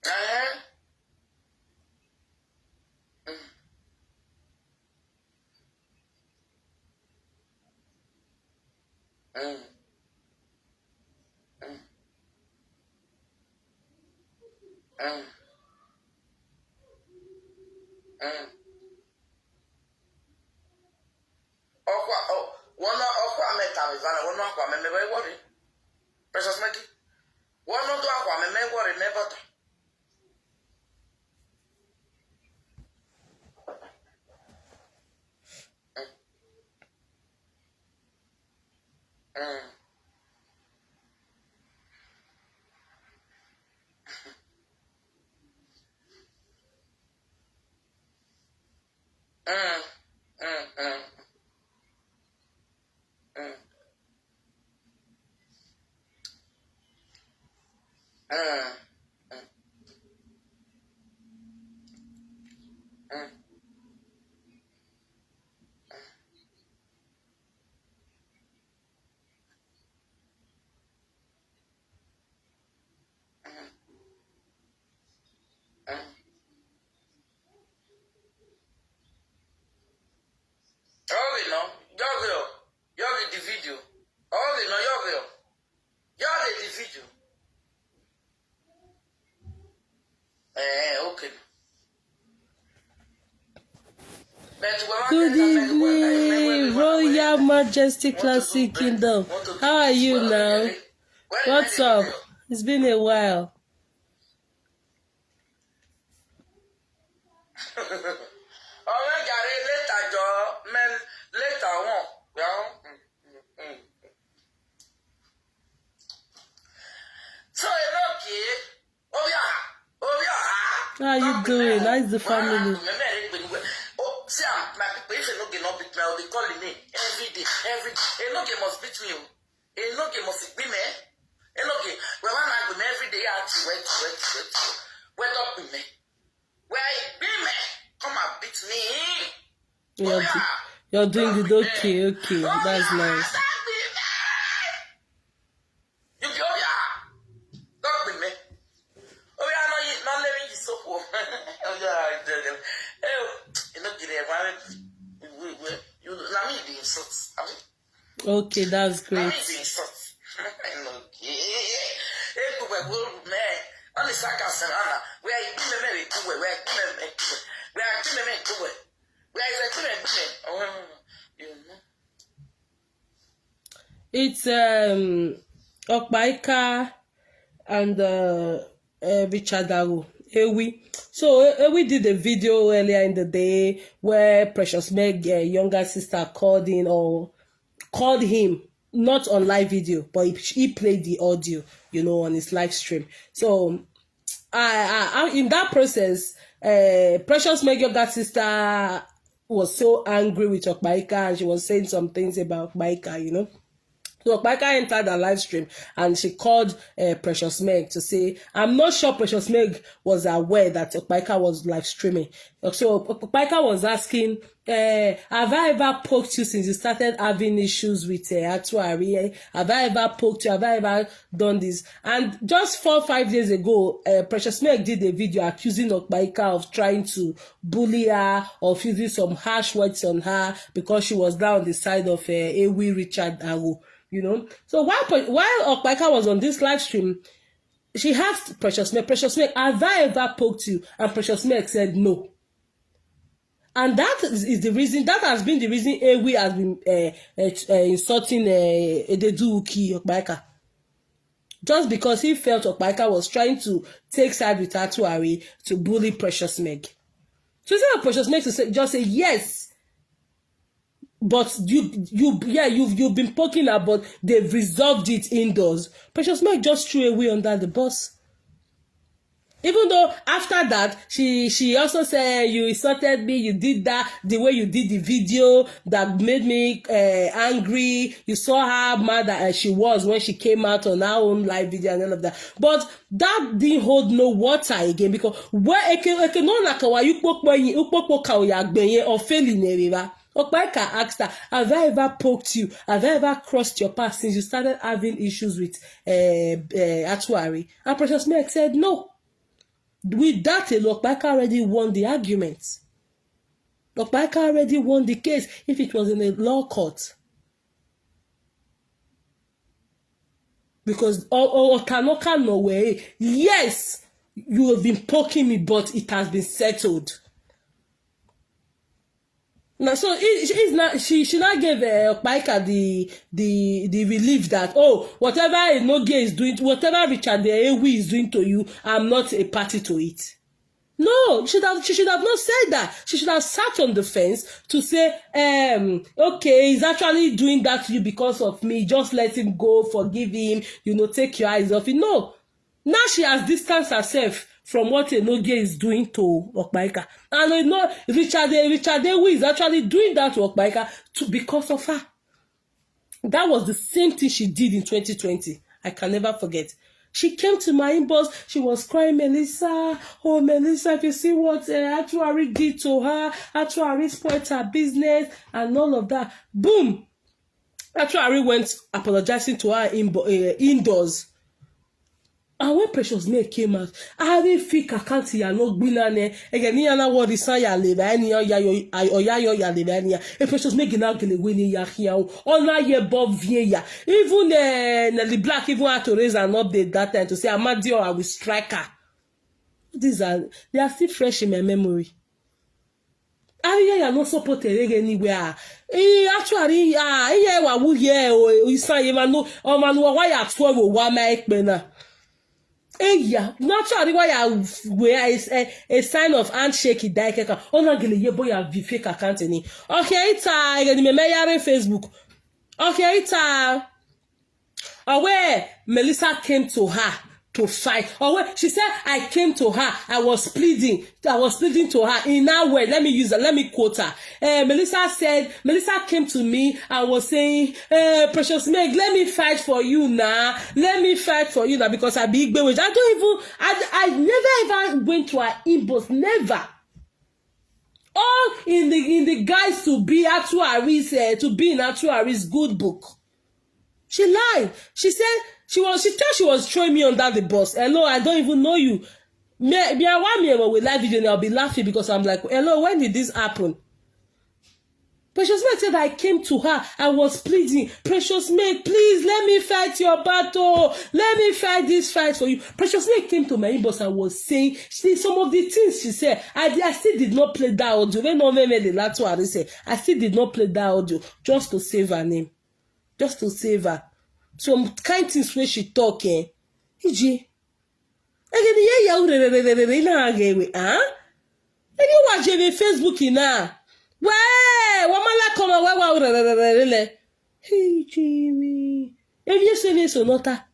eh? Mm. Mm. Mm. Mm. Mm. Okwa, oh, one okwa meta mi vana, one okwa me me worry. Precious Maggie. One do okwa me me worry me butter. Mm. Mm. Mm, mm, mm. Mm. Mm. Mm. Mm. Oge no, oge o, oge the video. Oge no, oge o, oge the video. Eh, okay. But we want Good to tell everyone that evening, everyone Royal want to Majesty do Classic bed, Kingdom. want to do How are this you well, now? really. When What's when up? the It's been a while. Ọ̀rẹ́ jàre, later jọ, men, later on. Well, mm, mm, mm. So, Enoke, Oya, Oya, How are you doing? How is the family? Oh, see, ah, my people, if Enoke not beat me, I will be calling me every day, every day. Enoke must beat me. Oh. Enoke must beat me. Enoke, we want to beat me every day. Ah, wait, wait, wait, wait. Wait up with me. Where beat me? Come and beat me. You're, do- you're doing good. Okay, okay. That's nice. You go, yeah. Don't be me. Oh, yeah, no, you not letting you so poor. Oh, yeah, I tell them. Hey, you know, get it. Why? You, you, you, you, let me be insult. I mean, Okay, that's let me great. be insult. I know. Yeah. Hey, go, go, go, man. Only Saka Serana. Where you give me, me, go away. Where you give me, me, go away. Where you give me, me, go away. Where you give me, me? Oh, you know. It's um Okpaika and uh, uh, Richard Awo Ewi. So E- Ewi did a video earlier in the day where Precious Meg, uh, younger sister, called in or called him, not on live video, but he, he played the audio, you know, on his live stream. So I, I, I in that process, uh, Precious Meg, younger sister, was so angry with Okpaika, and she was saying some things about Okpaika, you know. So Okpaika entered her live stream and she called uh, Precious Meg to say, I'm not sure Precious Meg was aware that Okpaika was live streaming. So Okpaika was asking, uh, have I ever poked you since you started having issues with uh, Atuari? Have I ever poked you? Have I ever done this? And just four, five days ago, uh, Precious Meg did a video accusing Okpaika of trying to bully her or using some harsh words on her because she was down on the side of uh, Ewi Richard Awo, you know. So while Pre- while Okpaika was on this live stream, she asked Precious Meg, Precious Meg, have I ever poked you? And Precious Meg said no. And that is, is the reason, that has been the reason Ewi has been uh, uh, uh, insulting uh, Ededu Uki Okpaika. Just because he felt Okpaika was trying to take side with Atuari to bully Precious Meg. So instead of Precious Meg to say, just say yes, but you you yeah you've you've been poking her, but they've resolved it indoors. Precious Meg just threw Ewi under the bus. Even though after that she she also said you insulted me, you did that the way you did the video that made me uh, angry. You saw how mad that uh, she was when she came out on her own live video and all of that. But that didn't hold no water again because where eke eke no na kawa you pokpo yin you pokpo ka oya gbe yen or failing erira. Okpaika asked her, have I ever poked you? Have I ever crossed your path since you started having issues with uh, uh, Atuari? And Precious Meg said no. With that alone, Okpaika already won the argument. Okpaika already won the case if it was in a law court. Because Otanoka no way. Yes, you have been poking me, but it has been settled. Now, so it, it's not she she not gave uh, Okpaika the the the relief that oh whatever Enoge is doing, whatever Richard Ewi is doing to you, I'm not a party to it. No, she should have she should have not said that. She should have sat on the fence to say, um, okay, he's actually doing that to you because of me. Just let him go, forgive him, you know, take your eyes off it. No. Now she has distanced herself from what Enoge is doing to Okpaika. And you know, Richard Richard Ewi is actually doing that to Okpaika to because of her. That was the same thing she did in twenty twenty. I can never forget. She came to my inbox. She was crying, "Melissa, oh Melissa, if you see what uh, Atuari did to her, Atuari spoiled her business and all of that." Boom! Atuari went apologizing to her inbo- uh, indoors. And when Precious May came out, I didn't feel kakanti ya no gbina ne. Again, ni ana what is ya le ba ni ya yo ya yo ya le ba ni ya. E Precious May gina gele we ni ya here. Ona ye bob vie ya. Even uh, Nelly Black even had to raise an update that time to say, "Amadio, I will strike her." These are they are still fresh in my memory. Ariya ya no support Erege anywhere. He actually ah he wa wu ye o isan ye ma no o ma no wa ya twelve o wa ma ekpe na. Eya, naturally why I wear is a, a sign of handshake die keka. Ona gele ye boy a vi fake account ni. Okay, ita ege ni me me yare Facebook. Okay, ita. Away, Melissa came to her to fight. Away, she said, "I came to her. I was pleading. I was pleading to her in that way." Let me use her. Let me quote her. Uh, Melissa said, Melissa came to me and was saying, "Uh, Precious Meg, let me fight for you now. Let me fight for you now because I be Igbeweji." I don't even, I, I never ever went to her inbox. Never. All in the in the guys to be Atuari's uh, to be in Atuari's good book. She lied. She said she was she thought she was throwing me under the bus. "Hello, I don't even know you." Me, me, I want me with live video and I'll be laughing because I'm like, "Hello, when did this happen?" Precious May said, "I came to her. I was pleading. Precious May, please let me fight your battle. Let me fight this fight for you." Precious May came to my inbox and was saying, see, some of the things she said, I, did- I still did not play that audio. When no meme the latter I said, I still did not play that audio just to save her name. Just to save her. Some kind things where she talk, eh? Iji. Ege ni ye ya urerererere ina age we, ah? Eni wa je be Facebook ina. We, wa mala koma we wa urerererere. Hey, Jimmy. If you say this or not, ah?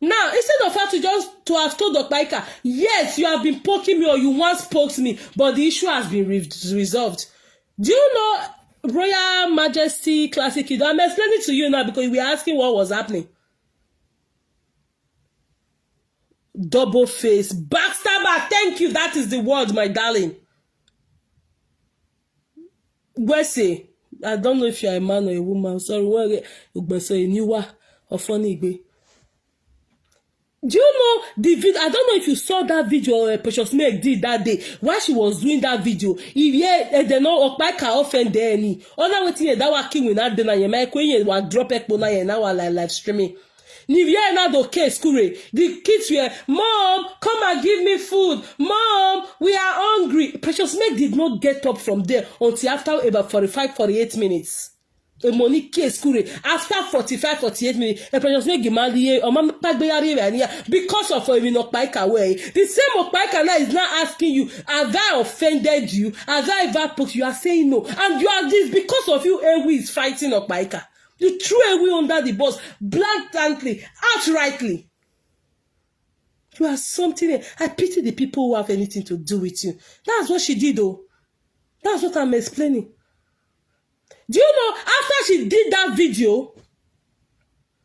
Now, instead of her to just to have told Okpaika, "Yes, you have been poking me or you once poked me, but the issue has been re- resolved." Do you know Royal Majesty Classic Kid? I'm explaining to you now because we were asking what was happening. Double face. Backstabber, thank you. That is the word, my darling. Wese, I don't know if you're a man or a woman. Sorry, where Ugbese Iniwa or Funny Igbe. Do you know the video? I don't know if you saw that video uh, Precious Meg did that day. While she was doing that video, if yeah, eh, they no Okpaika offend any. Ona wetin ye that wa king we na dey na ye my queen ye wa drop ekpo na ye na wa live live streaming. Nivea na do case kure. The kids were, "Mom, come and give me food. Mom, we are hungry." Precious Meg did not get up from there until after about forty-five, forty-eight minutes. A money case kure. After forty-five, forty-eight minutes, a Precious Meg gimali ye, or mama pagbe yari we aniya because of a no paika way. The same Okpaika now is now asking you, "Have I offended you? Have I ever poked you?" You are saying no. And you are this because of you, Ewi is fighting Okpaika. You threw Ewi under the bus blatantly, outrightly. You are something else. I pity the people who have anything to do with you. That's what she did, though. That's what I'm explaining. Do you know after she did that video,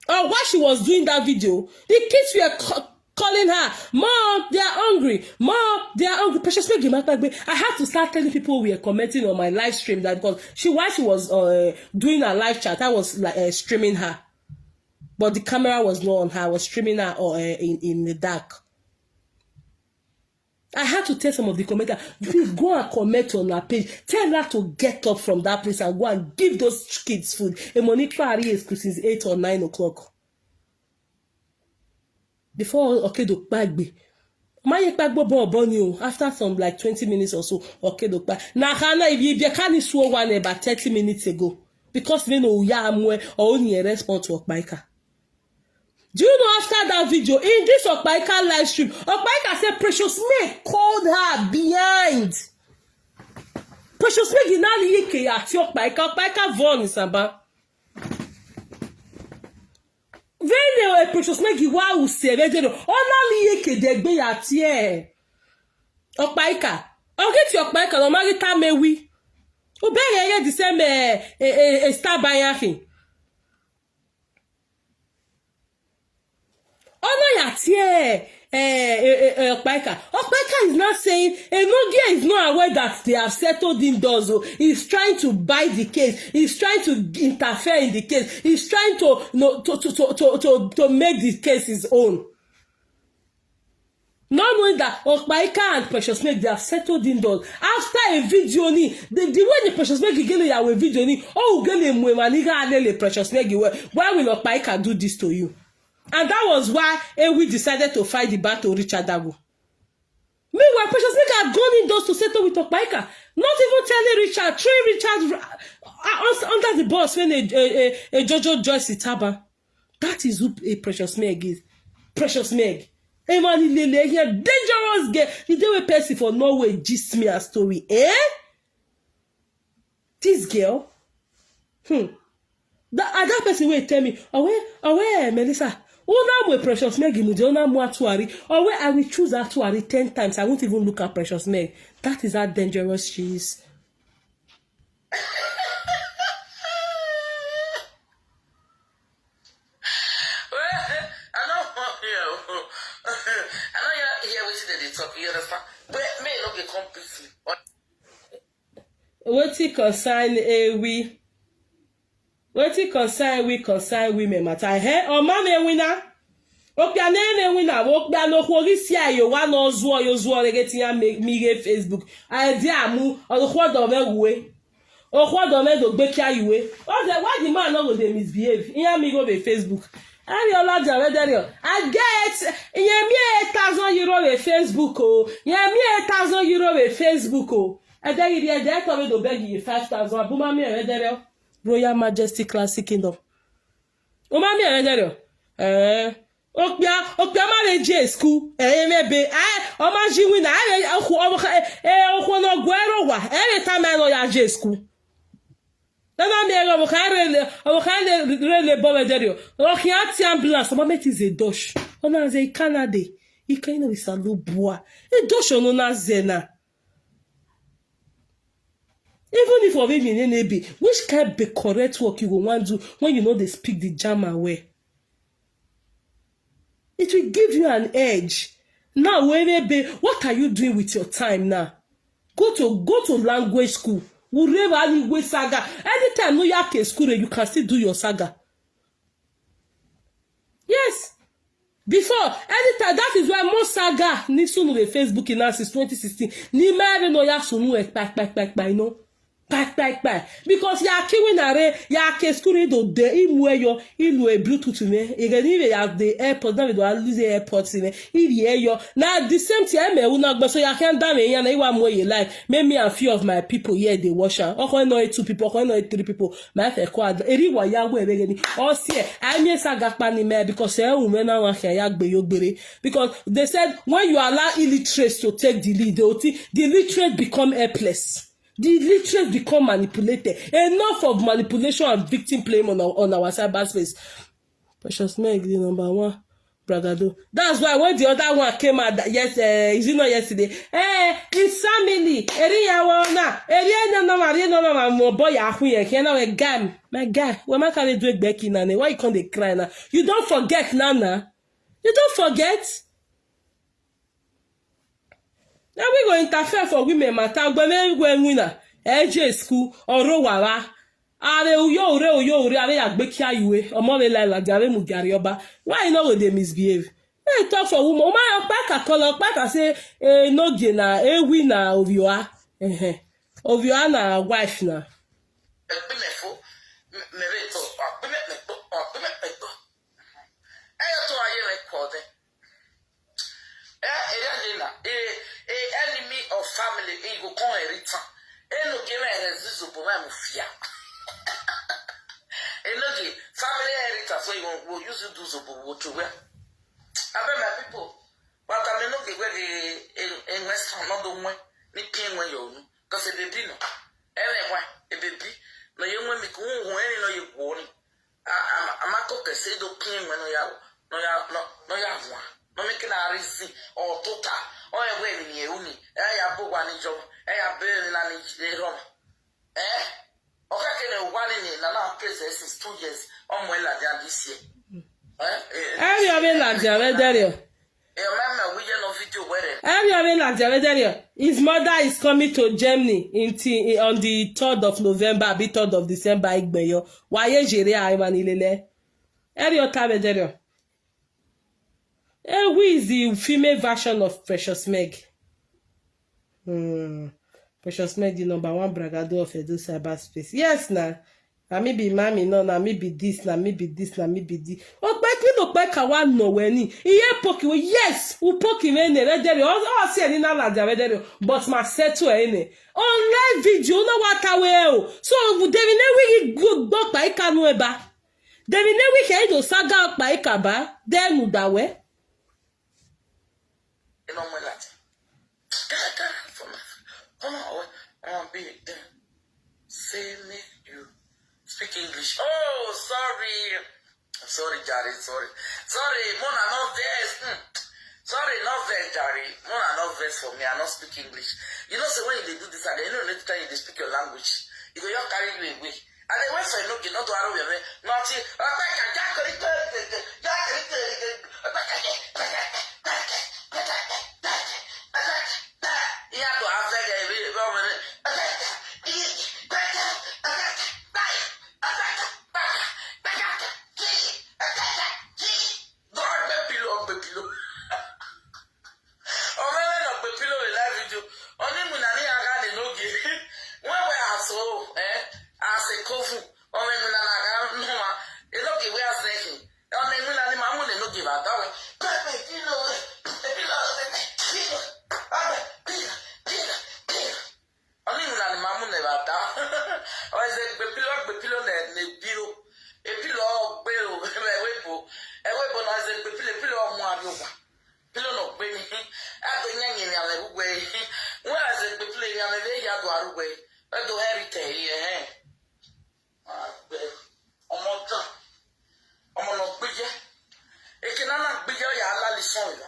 or while she was doing that video, the kids were ca- calling her, "Mom, they are hungry. Mom, they are hungry." Precious Meg Imakpagbe. I had to start telling people who were commenting on my live stream that because she, while she was uh, doing her live chat, I was like uh, streaming her. But the camera was not on her. I was streaming her uh, in, in the dark. I had to tell some of the commenters, "Please go and comment on her page. Tell her to get up from that place and go and give those kids food." A money try is since eight or nine o'clock. Before Okedo Pagbe. Maye Pagbo Bo Bonio. After some like twenty minutes or so, Okedo Pagbe. Na Hana, if you can is so one about thirty minutes ago. Because we know ya amwe or only a response to Okpaika. Do you know after that video, in this Okpaika live stream, Okpaika said Precious May called her behind. Precious May ginali yeke ya ti Okpaika, Okpaika von isamba. Vene o Precious May giwa u se ve de ona li yeke de gbe ya ti e. Okpaika. Oge ti Okpaika no mari ta mewi. U be ye ye the same eh, eh, eh, star by him. Onoya tie eh, eh, eh, eh, Okpaika. Okpaika is now saying Enogie is not aware that they have settled indoors. Oh. He's trying to buy the case. He's trying to interfere in the case. He's trying to no, to, to, to, to, to, to make the case his own. Not knowing that Okpaika and Precious Meg, they have settled indoors. After a video ni, the, the way the Precious Meg gele ya we video ni, oh gele mwe maniga alele Precious Meg we. Why will Okpaika do this to you? And that was why Ewi decided to fight the battle with Richard Dagu. Meanwhile, Precious Meg had gone indoors to settle with Okpaika, not even telling Richard, throwing Richard uh, under the bus when a, a, a, a Jojo Joyce Itaba. That is who a Precious Meg is. Precious Meg. Emani Lele here, dangerous girl. The day we person for Norway gist me a story. Eh? This girl? Hmm. That, uh, that person will tell me, oh, where, oh, where, Melissa? Una mwe Precious Meg imude, una mwe Atuari. Or where I will choose Atuari ten times. I won't even look at Precious Meg. That is how dangerous she is. Well, I don't want here. I know you hear what they talk, you understand? But me no get completely. Wetin concern Ewi? Wetin concern we concern women matter? Eh, Oma me wina. Okpia na ene wina, okpia no kwori si ayo wa no zuo yo zuo rege ti ya me mi ge Facebook. Idea mu, ono kwodo me we. Okwodo me do gbe kia iwe. O de why the man no go dey misbehave? Iya mi go be Facebook. Ariola Jawedario. I get iye mi eight thousand euro be Facebook o. Iye mi eight thousand euro be Facebook o. Ederi di ede to me do beg you five thousand. Abuma mi Jawedario. Royal Majesty Classic Kingdom. Oma mi Jawedario. Eh. Okpia, okpia ma le je school. Eh, eme be. Eh, oma ji wina. Eh, okwo, okwo, eh, okwo no gwero wa. Eh, ta ma no ya je school. Nana mi ero mo kan re le, mo kan re le bo me deri o. O ki ati ambulance, mo me ti ze dosh. Ona ze Canada. I kan no bisa lo bua. E dosh ono na zena. Even if of me nene be, which kind be correct work you go wan do when you no dey speak the German well? It will give you an edge. Now, where be, what are you doing with your time now? Go to go to language school. Wherever you go saga. Anytime no yake school, you can still do your saga. Yes. Before, anytime, that is why most saga ni sunu the Facebook in us since twenty sixteen. Ni mere no ya sunu e pa pa pa pa, you know. Pa pa pa. Because ya kiwi na re, ya ke school do de imu eyo, ilu e Bluetooth me. Ege ni ya the AirPods, na we do lose the AirPods me. Iri eyo. Na the same thing me una gbe so ya can da me ya na iwa mo ye life. Me me and few of my people here dey watch am. Oko no two people, oko no three people. My fe ko ad. Eri wa ya we be ni. O se, I me saga pa ni me because e un me na wa ya gbe yo gbere. Because they said when you allow illiterates to take the lead, they will think the literate become helpless. The illiterate become manipulated. Enough of manipulation and victim playing on our, on our cyberspace. Precious Meg, the number one bragado. That's why when the other one came out, that, yes, uh, is it not yesterday? Eh, his family. Eri ya wa na. Eri ya na ma, eri na ma mo boy ya hu ye. Ke na we gam. My guy, we ma carry do egbe ki na ne. Why you come dey cry now? You don't forget now, now. You don't forget. Now we go interfere for women matter. Gbe me gbe wina. E je school oro wawa. Are uyo ure uyo ure are ya gbe kia iwe. Omo we lai la jare mu gari oba. Why you no go dey misbehave? Hey, talk for woman. Oma Okpaka call Okpaka say eh no ge na e wi na ovioa. Eh eh. Ovioa na wife na. Ekpimefo, mereto, okpimefo, okpimefo. Eyo to aye me kode. Eh, eh, ya ni na, eh, eh, enemy of family, eh, go come inheritance. Eh, no give me a zizo bo me mufia. Eh, no give family inheritance, so you go use you do zobo wo to where. Abeg my people, but I may not give where the, eh, eh, West Ham, not the one, ni pin when you know. Because a baby no. Anyway, a baby. No, you want me to who any no you warning. Amako ke se do pin when no ya no ya no no ya wa. No make na reason or tota. O e we ni e uni. E ya bo wa ni jo. E ya be ni la ni e ro. Eh? O ka ke ne wa ni ni na na praise since two years. O mo la dia this year. Eri ove na dia ve dere. Eri ove na dia ve dere. His mother is coming to Germany in ti- on the third of November, abi third of December, igbeyo. Wa ye jere a, ima ni lele. Eri ota ve dere. Eh, who is the female version of Precious Meg? Hmm. Precious Meg, the number one bragado of Edo cyberspace. Yes, na. Na me be mommy, no, na me be this, na me be this, na me be this. Okpeki no kpeka wa no weni. Iye poki we, yes, u poki me ne ve dere. O, o si eni na la dia ve dere. But ma settle ene. On live video, no wa ta we o. So, David ne we go, go pa ikanu eba. David ne we ke do saga pa ikaba. Then u da we. Eno mwe lati. Kaka, for my, come on, I want be there. Say me, you speak English. Oh, sorry. Sorry, Jare, sorry. Sorry, Mona, no vex. Hmm. Sorry, no vex, Jare. Mona, no vex for me. I no speak English. You know, say when you dey do this, I dey know next time you dey speak your language. You go just carry you away. I dey wait for you, no, no, do I know you? Nothing. Omeme no pe pillow we live video. Oni mu na ni aga ni no ge. When we are so, eh, as a kofu. Ome mu na na ga no ma. E no ge we as a king. Ome mu na ni mamu ne no ge ba da we. Pe pe pillow, pe pillow, pe pillow. Abe pillow, pillow, pillow. Oni mu na ni mamu ne ba da. O eze gbe pillow, gbe pillow ne ne biro. E pillow gbe o, e we bo. E we bo na eze gbe pillow, pillow mu abi o kwa. Pillow no gbe mi. A do nya nyi mi ale ugwe. Won a ze gbe pillow mi ame ve ya do arugwe. E do heri te ye he. Agbe. Omo tan. Omo no gbe je. Eke na na gbe je ya la li son ila.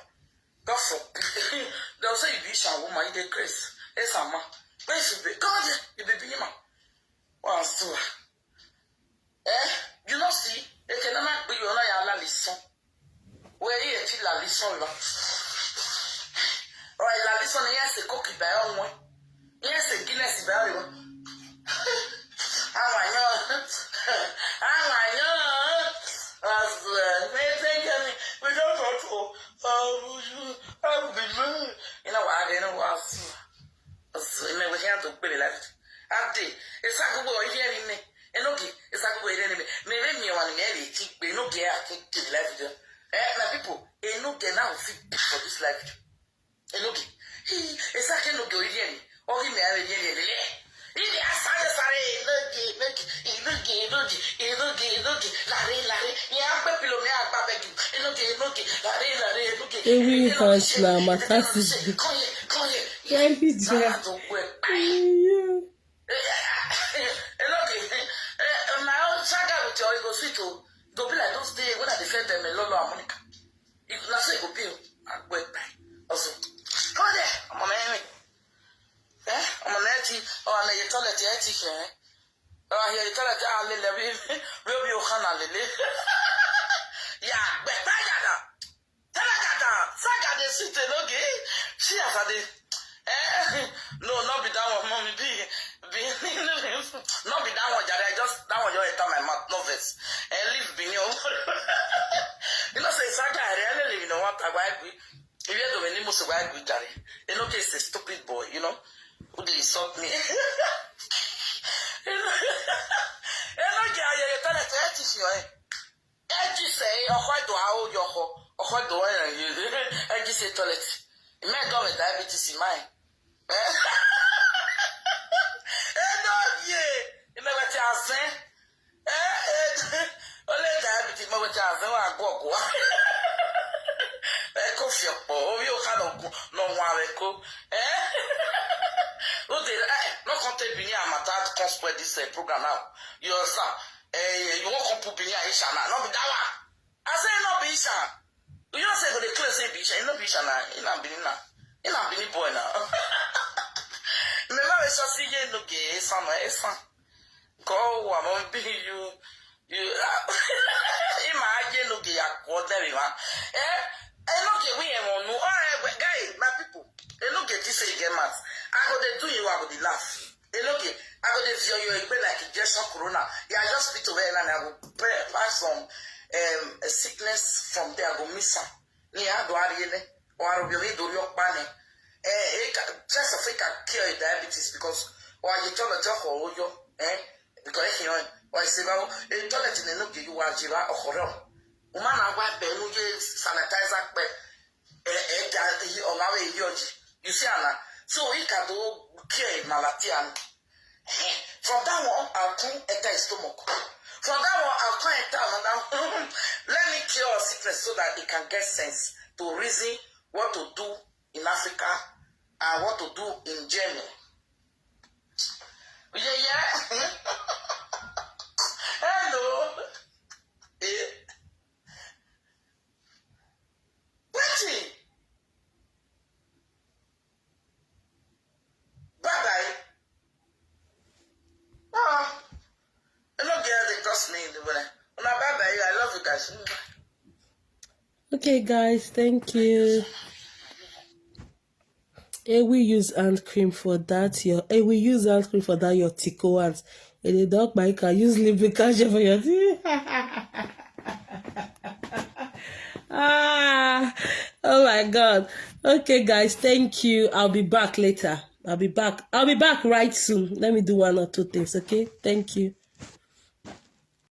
God forbid. They'll say you be shan woman, you dey craze. Yes, I'm man. Where you be? God, you be bini man. One, two. Eh? You no see? Eke na na gbe yo na ya la li son. Where you ti la li son la? Oh, la li son, yes, a cookie by on one. Yes, a Guinness by on one. Àwọn àyàn, àwọn àyàn, ọ̀sùn ẹ̀, mẹ́tẹ́gẹ́ mi, we don't talk to, ọ̀bùjú, ọ̀bùjú. You know what, you know what, ọ̀sùn, you know, we can't do pretty life. Ade, it's a good boy here in me. Enoki, it's a good boy here in me. Me, me, me, one, me, me, me, me, no, get, I can't do life. Eh, my people, enoki, now, fit for this life. Enoki. He, it's a can look your yen. Or he may have a yen. He may have sare sare, enoki, enoki, enoki, enoki, enoki, enoki, lare, lare. Yeah, I'm pepilo, me, I'm babeku. Enoki, enoki, lare, lare, enoki. Every house na matter is big. Come here, come here. Every day. Now I don't work. Yeah. Enoki, eh, my own saga with your ego sweet, oh. Go be like those days when I defend them, a Lolo and Monica. If na so e go be o, I go back. Also, come there, I'm on enemy. Eh? I'm on enemy. Oh, I'm a toilet, eh, teacher, eh? Oh, I hear the toilet, ah, lele, we, we, we, oh, hana, lele. Yeah, but I got that. Tell her that, that. Saga, they sit, they no gay. She has a day. Eh? No, not be that one, mommy, be, be, not be that one, Jare. I just, that one, you enter my mouth, no vex. Eh, leave Bini, oh. You know, say, Saga, I really live in one time, why we, if you don't any most why we, Jare. You know, this is a stupid boy, you know, who they insult me. You know, you know, Jare, you tell us, eh, teach you, eh? Ejise, ọkọ do awo yọkọ, ọkọ do, eh, ejise toilet. Me go with diabetes in mind. Eh? Eh, no, yeah. You know what I'm saying? Eh, eh, only diabetes, me what I'm saying, I go, go. Eh, coffee, oh, you can't go, no one, eh, go. Eh? Who they, eh, no, can't take Bini and Matat, come spread this, eh, program now. You understand? Eh, you won't come put Bini and Isha now. No be that one. I say no be Isha. You know say go dey close say be Isha. You no be Isha na. You na Bini na. You na Bini boy na. Me ma we so see you no get some, eh, some. Go, I'm on be you. You, ma aye no ge ya ko de mi ma. Eh, e no ge we e mo nu. Oh, eh, guy, my people. E no ge this e get mad. I go dey do you, I go dey laugh. E no ge, I go dey feel you egbe like injection corona. Yeah, I just spit away and I go pass some um, sickness from there. I go miss am. Ni a do ariele. Or I go be do your pane. Eh, e ka, just of it can cure diabetes because or you tell a joke or you, eh, because you know, or I say, well, a toilet in the no give you a jiva or horror. Woman, I wipe a new sanitizer, but eh, eh, or my way, you see, Anna. So he can do care in Malatian. From that one, I'll come enter his stomach. From that one, I'll come enter another. Let me cure our sickness so that he can get sense to reason what to do in Africa and what to do in general. Yeah, yeah. Hello. Eh. Wetin? Bye bye. Ah, I no get the cross me in the way. Una bye bye. I love you guys. Okay, guys, thank you. Eh, we use hand cream for that. Your eh, we use hand cream for that. Your tico hands. Eh, the dog bike can use lubrication for your teeth. Ah, oh my God. Okay, guys, thank you. I'll be back later. I'll be back. I'll be back right soon. Let me do one or two things, okay? Thank you.